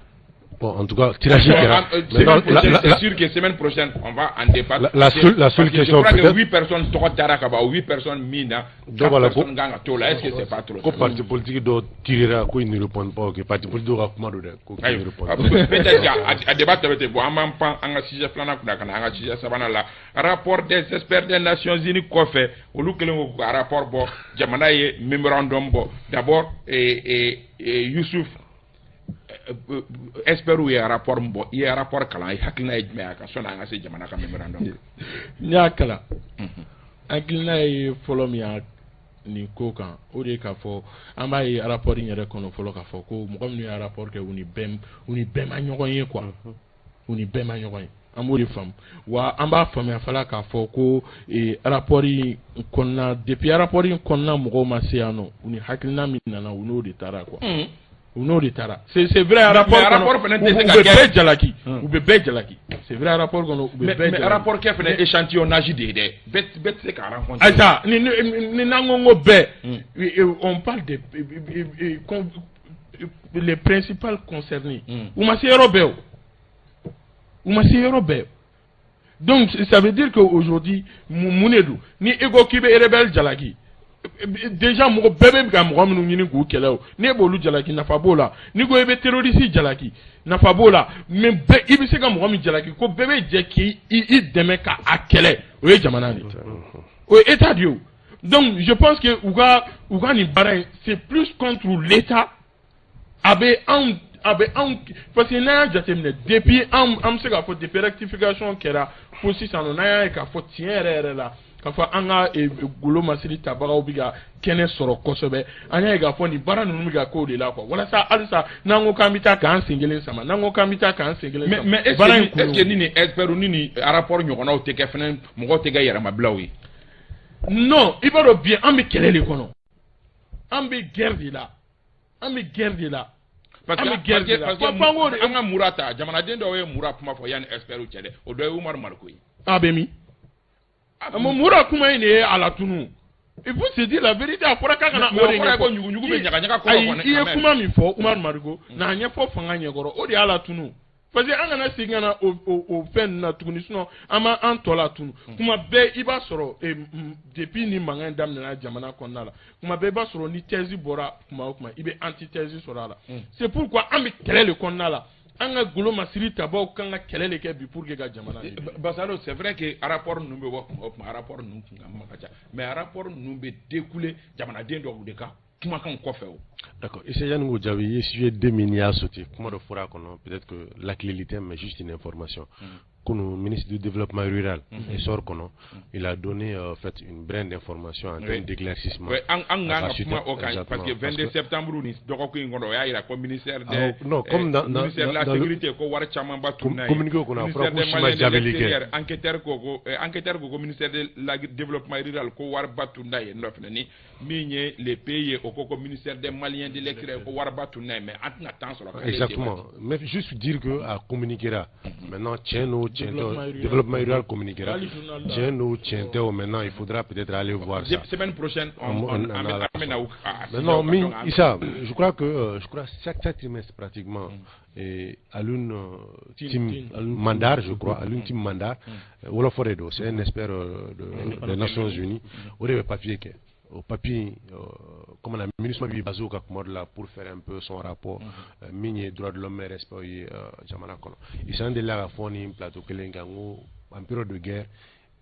Bon, en tout cas, tirage kɛra. C'est sûr que semaine prochaine, on va en débattre. La seule question peut-être. Je crois que 8 personnes tɔgɔ dara ka ban, 8 personnes min na. Dɔw b'a la ko personnes kan ka t'o la, est-ce que c'est pas trop? Ko parti politique dɔw tirera ko ils ne répondent pas, ok, parti politique dɔw ka kuma don dɛ, ko qu'ils ne répondent pas. Peut-être a débat tɔ bɛ ten. Bon, an b'an pan an ka sujet filanan kunna ka na an ka sujet sabanan la. Rapport des experts des Nations Unies kɔfɛ, olu kɛlen k'u ka rapport bɔ, jamana ye mémorandum bɔ. D'abord, Youssouf, expert ye rapport min bɔ, i ye rapport kalan, i hakilina ye jumɛn ye a kan sɔnni an ka se jamana ka mémorandum? N y'a kalan, hakilina ye fɔlɔ min y'a nin ko kan, o de ye k'a fɔ an b'a ye rapport in yɛrɛ kɔnɔ fɔlɔ k'a fɔ ko mɔgɔ minnu ye rapport kɛ, u ni bɛɛ ma ɲɔgɔn ye quoi, u ni bɛɛ ma ɲɔgɔn ye. An b'o de faamu. Wa an b'a faamuya fana k'a fɔ ko rapport in kɔnɔna, depuis rapport in kɔnɔna mɔgɔw ma se yan nɔ, u ni hakilina min nana, u n'o de taara quoi. U n'o de taara. C'est vrai, rapport kɔnɔ u bɛ bɛɛ jalaki, u bɛ bɛɛ jalaki. C'est vrai, rapport kɔnɔ u bɛ bɛɛ jalaki. Mais rapport kɛ fana échantillonnage de ye dɛ, bɛɛ tɛ se k'a rencontrer. Ayisa, ni n'an ko bɛɛ, on parle de les principaux concernés. U ma se yɔrɔ bɛɛ o. U ma se yɔrɔ bɛɛ. Donc ça veut dire que aujourd'hui, mun de don? Ni e ko k'i bɛ rebelle jalaki, déjà mɔgɔ bɛɛ bɛ ka mɔgɔ minnu ɲini k'u kɛlɛ o, n'e b'olu jalaki, nafa b'o la. N'i ko i bɛ terroriste jalaki, nafa b'o la. Mais bɛɛ, i bɛ se ka mɔgɔ min jalaki ko bɛɛ bɛ jɛ k'i dɛmɛ k'a kɛlɛ, o ye jamana de ye, o ye état de ye o. Donc je pense que u ka nin baara in, c'est plus contre l'état. A bɛ anw parce que n'an y'a jateminɛ, depuis an bɛ se k'a fɔ depuis rectification kɛra fo sisan nɔ, n'an y'a ye k'a fɔ tiɲɛ yɛrɛ yɛrɛ la, k'a fɔ an ka golo masiri tabagaw bɛ ka kɛnɛ sɔrɔ kosɛbɛ, an y'a ye k'a fɔ nin baara ninnu bɛ ka k'o de la quoi. Walasa halisa n'an ko k'an bɛ taa k'an sen kelen sama, n'an ko k'an bɛ taa k'an sen kelen sama. Mais est-ce que ni nin expert ni nin rapport ɲɔgɔnnaw tɛ kɛ fɛnɛ, mɔgɔw tɛ kɛ yɛrɛmabilaw ye? Non, i b'a dɔn bi an bɛ kɛlɛ de kɔnɔ, an bɛ guerre de la, an bɛ guerre de la. Parce que an ka Mura ta, jamanaden dɔw ye Mura kuma fɔ yanni expert cɛ dɛ, o dɔ ye Umaru Mariko ye. A bɛ min? Mura kuma in de ye a latunu. Il faut se dire la vérité, a fɔra k'a kana o de ɲɛfɔ. Ko ɲuguɲugu bɛ ɲagaɲaga kɔrɔ kɔni. I ye kuma min fɔ Umaru Mariko, n'a ɲɛfɔ fanga ɲɛkɔrɔ, o de y'a latunu. Parce que an kana segin ka na o fɛn ninnu na tuguni, sinon an b'an tɔ latunu. Kuma bɛɛ i b'a sɔrɔ depuis ni mankan in daminɛna jamana kɔnɔna la, kuma bɛɛ i b'a sɔrɔ ni thèse bɔra kuma o kuma, i bɛ antithèse sɔrɔ a la. C'est pourquoi an bɛ kɛlɛ de kɔnɔna la. An ka golo masiri tabaw kan ka kɛlɛ de kɛ bi pour que ka jamana. Basalo, c'est vrai que rapport ninnu bɛ bɔ kuma o kuma, rapport ninnu kun ka ca, mais rapport ninnu bɛ découler jamanaden dɔw de ka kumakanw kɔfɛ o. D'accord. Issa, yanni k'o jaabi, i ye sujet 2 min n'i y'a sauté, kuma dɔ fɔra a kɔnɔ, peut-être que lakilili tɛ, mais juste une information. Kunu, ministre du développement rural, essor kɔnɔ, il a donné en fait une brin d'information en termes d'éclaircissement. Oui, an kan ka kuma o kan parce que 22 septembre ni dɔgɔkun in kɔnɔ, o y'a jira ko ministère des non, comme dans ministère de la sécurité ko wari camanba tununa yen. Communiqué kɔnɔ, a fɔra ko si ma jaabili kɛ. Enquêteur ko ministère de la développement rural ko wariba tununa yen nɔ fɛnɛ, ni min ye les pays ye, o ko ministère des Maliens de l'extérieur ko wariba tununa yen, mais an tɛna temps sɔrɔ. Exactement, mais juste dire que a communiquera. Maintenant, tiɲɛ n'o tiɲɛ tɛ, développement rural communiquera, tiɲɛ n'o tiɲɛ tɛ o, maintenant il faudra peut-être aller voir ça. Semaine prochaine, on maintenant min Issa, je crois que je crois chaque trimestre pratiquement, et Alioune Tine Mandar, je crois, Alioune Tine Mandar, wolof de don, c'est un expert des Nations Unies, o de bɛ papier kɛ. Au papier, comme la ministre b'i basé o kan kuma dɔ la pour faire un peu son rapport, min ye droit de l'homme respect ye jamana kɔnɔ. Issa, an delila ka fɔ nin plateau kelen kan ko en période de guerre,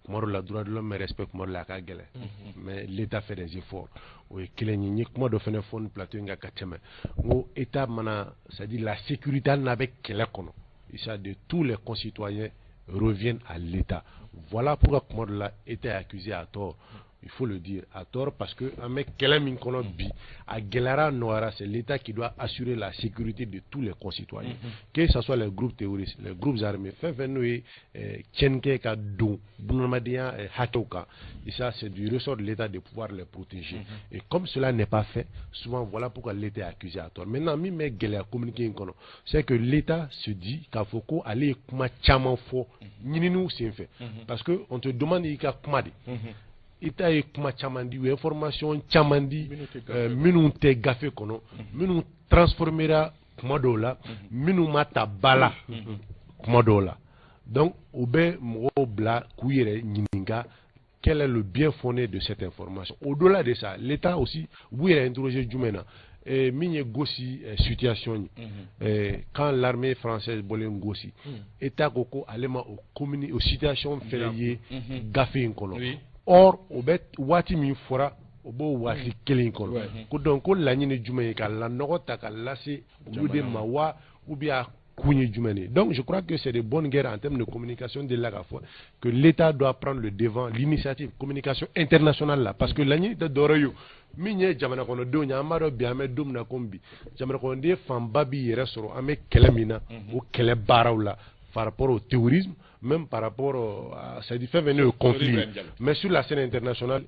kuma dɔ la droit de l'homme respect kuma dɔ la a ka gɛlɛn, mais l'État fait des efforts. O ye kelen ye. N ye kuma dɔ fana fɔ nin plateau in kan ka tɛmɛ, n ko État mana, c'est à dire la sécurité, hali n'a bɛ kɛlɛ kɔnɔ, Issa, de tous les concitoyens reviennent à l'État. Voilà pourquoi kuma dɔ la État est accusé à tort, il faut le dire, à tort, parce que an bɛ kɛlɛ min kɔnɔ bi, a gɛlɛyara nɔgɔyara, c'est l'État qui doit assurer la sécurité de tous les concitoyens, que ce soit les groupes terroristes, les groupes armés, fɛn fɛn n'o ye tiɲɛni kɛ ka don bunadamadenya hakɛw kan, et ça, c'est du ressort de l'État de pouvoir les protéger. Et comme cela n'est pas fait souvent, voilà pourquoi l'État est accusé à tort. Maintenant, min bɛ gɛlɛya communiqué in kɔnɔ, c'est que l'État se dit k'a fɔ ko ale ye kuma caman fɔ ɲininiw senfɛ, parce que on te demande i ka kuma de, i ta ye kuma caman di, u ye information caman di minnu tɛ gafe kɔnɔ, minnu transformera kuma dɔw la, minnu ma ta ba la kuma dɔw la. Donc o bɛ mɔgɔw bila k'u yɛrɛ ɲininka quel est le bien fondé de cette information. Au-delà de ça, l'État aussi u b'u yɛrɛ interroger jumɛn na, min ye Gosi situation ye, quand l'armée française bɔlen Gosi, État ko ko ale ma o communi o situation fɛnɛ ye gafe in kɔnɔ. Or o bɛ waati min fɔra, o b'o waati kelen kɔnɔ ko donc ko laɲini jumɛn ye ka lanɔgɔ ta ka lase olu de ma wa, ou bien a kun ye jumɛn ye? Donc je crois que c'est de bonnes guerres en termes de communication de la k'a fɔ que l'État doit prendre le devant, l'initiative communication internationale là, parce que laɲini tɛ dɔwɛrɛ ye o, min ye jamana kɔnɔdenw ye. An b'a dɔn bi, an bɛ don min na komi bi, jamana kɔnɔden fanba b'i yɛrɛ sɔrɔ an bɛ kɛlɛ min na, o kɛlɛ baaraw la. par rapport au terrorisme, même par rapport à, c'est-à-dire faire venir le conflit. Mais sur la scène internationale,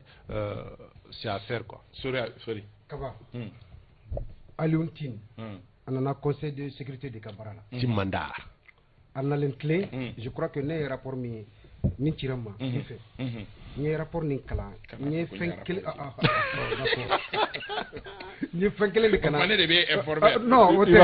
c'est à faire, quoi. Sorry. Kaba. Alioune Tine. A nana Conseil de sécurité de ka baara la. Timandar. A nalen tilen, je crois que ne ye rapport min min cira n ma i fɛ, n ye rapport nin kalan, n ye fɛn kelen, d'accord, n ye fɛn kelen de kalan. Ne de bɛ informer. Non, o tɛ,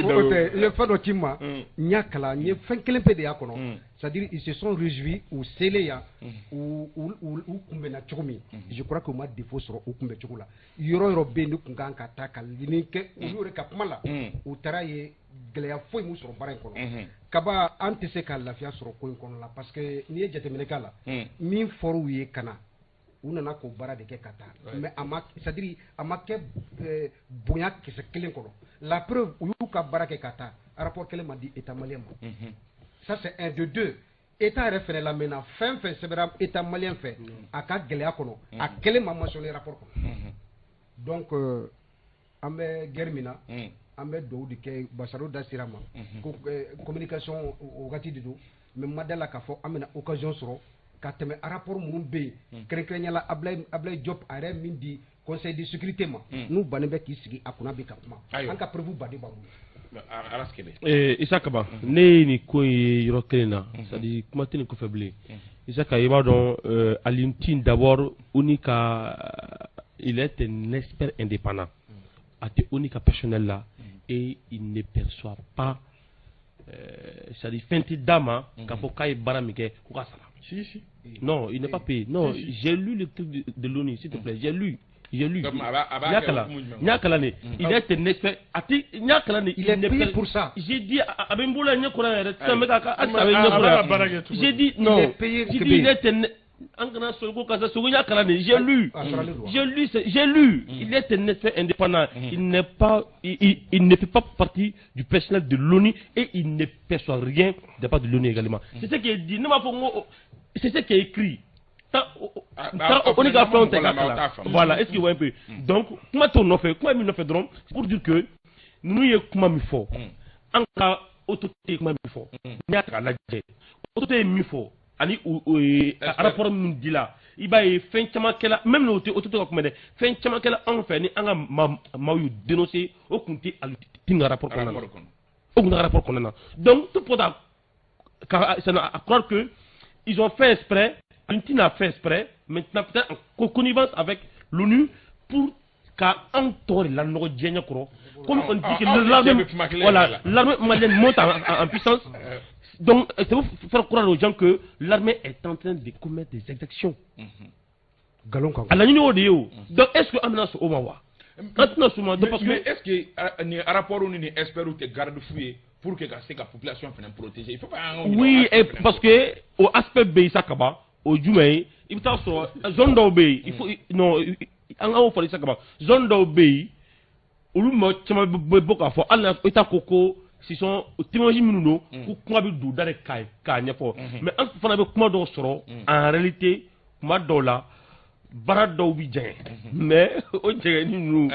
o tɛ, i ye fɛn dɔ ci n ma, n y'a kalan, n ye fɛn kelen pe de y'a kɔnɔ, c'est-à-dire ils se sont réjouis u selen yan, u u kunbɛnna cogo min, je crois que u ma défaut sɔrɔ u kunbɛn cogo la. Yɔrɔ yɔrɔ bɛ yen, ne tun kan ka taa ka ɲini kɛ olu yɛrɛ ka kuma la, u taara ye gɛlɛya foyi m'u sɔrɔ baara in kɔnɔ. Kaba, an tɛ se ka lafiya sɔrɔ ko in kɔnɔ la, parce que n'i ye jateminɛ k'a la, min fɔr'u ye ka na, u nana k'o baara de kɛ ka taa, mais a ma, c'est à dire a ma kɛ bonya kisɛ kelen kɔnɔ. La preuve, u y'u ka baara kɛ ka taa, rapport kelen ma di État malien ma. Ça, c'est un. De deux, État yɛrɛ fɛnɛ lamɛnna, fɛn fɛn sɛbɛnna État malien fɛ a ka gɛlɛya kɔnɔ, a kelen ma mentionné rapport kɔnɔ. Donc an bɛ guerre min na, an bɛ dugawu de kɛ. Basaro da sera ma ko communication o wagati de don, mais ma da la k'a fɔ an bɛna occasion sɔrɔ ka tɛmɛ rapport minnu bɛ yen, kɛrɛnkɛrɛnnenya la Ablaye Diop a yɛrɛ min di Conseil de sécurité ma, n'u bannen bɛ k'i sigi a kunna bi ka kuma, an ka preuve baden b'an bolo. Isa Kaba, ne ye nin ko ye yɔrɔ kelen na, c'est à dire kuma tɛ nin kɔfɛ bilen. Isa Ka, i b'a dɔn, Alioune Tine d'abord, ONU ka, il est un expert indépendant, a tɛ ONU ka personnel la, et il ne perçoit pas, c'est-à-dire fɛn tɛ d'a ma k'a fɔ k'a ye baara min kɛ ko k'a sara. Si, si. Non, il n'est pas payé. Non, si, si. J'ai lu le truc de l'ONU, s'il te plaît, j'ai lu. J'ai lu. N y'a kalan, n y'a kalan de. Il est un expert. A ti, n y'a kalan de. Il est payé pour ça. J'ai dit, a bɛ n bolo yan, ɲɛ kɔrɔ yɛrɛ. Sisan n bɛ ka halisa a bɛ ɲɛ kɔrɔ yan. J'ai dit non. Il est payé. J'ai dit il est un, an kana sɔrɔ ko karisa sogo, n y'a kalan de. J'ai lu. J'ai lu, j'ai lu. Il est un expert indépendant. Il n'est pas, il ne fait pas partie du personnel de l'ONU et il ne perçoit rien de la part de l'ONU également. C'est ce qui est dit. Ne m'a fɔ n ko c'est ce qui est écrit. On ka fɛnw ta ka kalan. Voilà, est-ce que vous voyez un peu? Donc kuma t'o nɔfɛ, kuma min nɔfɛ dɔrɔn, pour dire que ninnu ye kuma min fɔ, an ka autorité ye kuma min fɔ, n'i y'a ta k'a lajɛ, autorité ye min fɔ ani rapport min dila, i b'a ye fɛn caman kɛla, même n'o tɛ autorité ka kuma dɛ, fɛn caman kɛla anw fɛ ni an ka maaw y'u dénoncer, o kun tɛ Alioune Tine ka rapport kɔnɔna na, o kun tɛ rapport kɔnɔna na. Donc tout pour à croire que ils ont fait exprès. Alioune Tine a fait exprès, maintenant peut-être en connivence avec l'ONU pour qu'an tɔgɔ de lanɔgɔ diɲɛ kɔrɔ. Comme on dit que l'armée, voilà, l'armée malienne monte en puissance. Donc, c'est pour faire croire aux gens que l'armée est en train de commettre des exactions. Galon kan. A laɲini o de ye o. Donc, est-ce que an bɛna sɔn o ma wa? An tɛna sɔn o ma. Parce que, mais est-ce que ni rapport ni experts tɛ garde-fou ye pour que ka se ka population fana protéger? Il faut pas. Oui, et parce que o aspect bɛ yen sa kaban. O jumɛn ye? I bɛ taa sɔrɔ zone dɔw bɛ yen, il faut, non, an k'o fɔ sisan kaban, zone dɔw bɛ yen, olu mɔgɔ caman bɛ bɔ k'a fɔ, hali n'a État ko ko sisan témoignage minnu don, ko kuma bɛ don da de k'a ɲɛfɔ, mais an fana bɛ kuma dɔw sɔrɔ en réalité, kuma dɔw la baara dɔw bɛ jɛngɛ, mais o jɛngɛni ninnu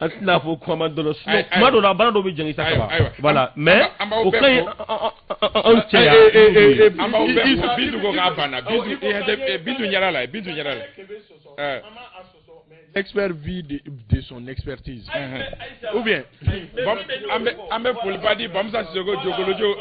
an tɛna fɔ kuma dɔ la, sinon kuma dɔw la baara dɔw bɛ jɛngɛ sa kaban. Voilà, mais o ka ɲi anw cɛ yan. An b'aw bɛɛ fo. Bintu ko k'a banna. Bintu Bintu ɲɛra la, Bintu ɲɛra la. L'expert vit de son expertise. Ou bien. An bɛ foliba di Bamusa Sisoko Jogolojo,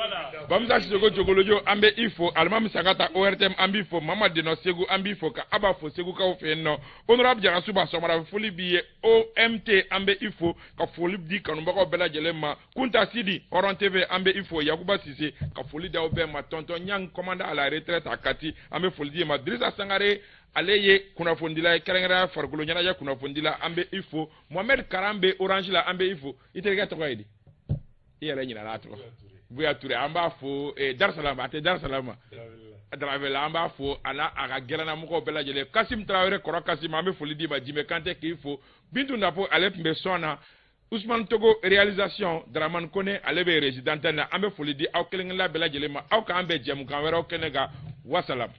Bamusa Sisoko Jogolojo, an bɛ i fo. Alimami Sagata ORTM, an b'i fo. Mama Denɔ Segu, an b'i fo, ka Aba fo Segukaw fɛ yen nɔ. Honorable Jarasuba Sɔmara, foli b'i ye. OMT, an bɛ i fo, ka foli di kanubagaw bɛɛ lajɛlen ma. Kunta Sidi Hɔrɔn TV, an bɛ i fo. Yakuba Sise, ka foli d'aw bɛɛ ma. Tonton Ɲang, commandant à la retraite à Kati, an bɛ foli d'i ma. Dirisa Sangare, ale ye kunnafonidila ye, kɛrɛnkɛrɛnnenya farikolo ɲɛnajɛ kunnafonidila, an bɛ i fo. Mohamed Karan bɛ Orange la, an bɛ i fo. I terikɛ tɔgɔ ye di? I yɛrɛ ɲinɛna a tɔgɔ. Buya Ture, an b'a fo. Darussalam, a tɛ Darussalam, Daravela, an b'a fo, a n'a a ka gɛlɛnnamɔgɔw bɛɛ lajɛlen. Kasim Tarawele, kɔrɔ Kasim, an bɛ foli d'i ma. Jimɛ Kante, k'i fo. Bintu Napo, ale tun bɛ sɔn na. Ousmane Togo réalisation, Dramane Kone, ale bɛ résident na. An bɛ foli di aw kelen kelenna bɛɛ lajɛlen ma. Aw k'an bɛn jɛmukan wɛrɛw kɛnɛ kan. Wasalam.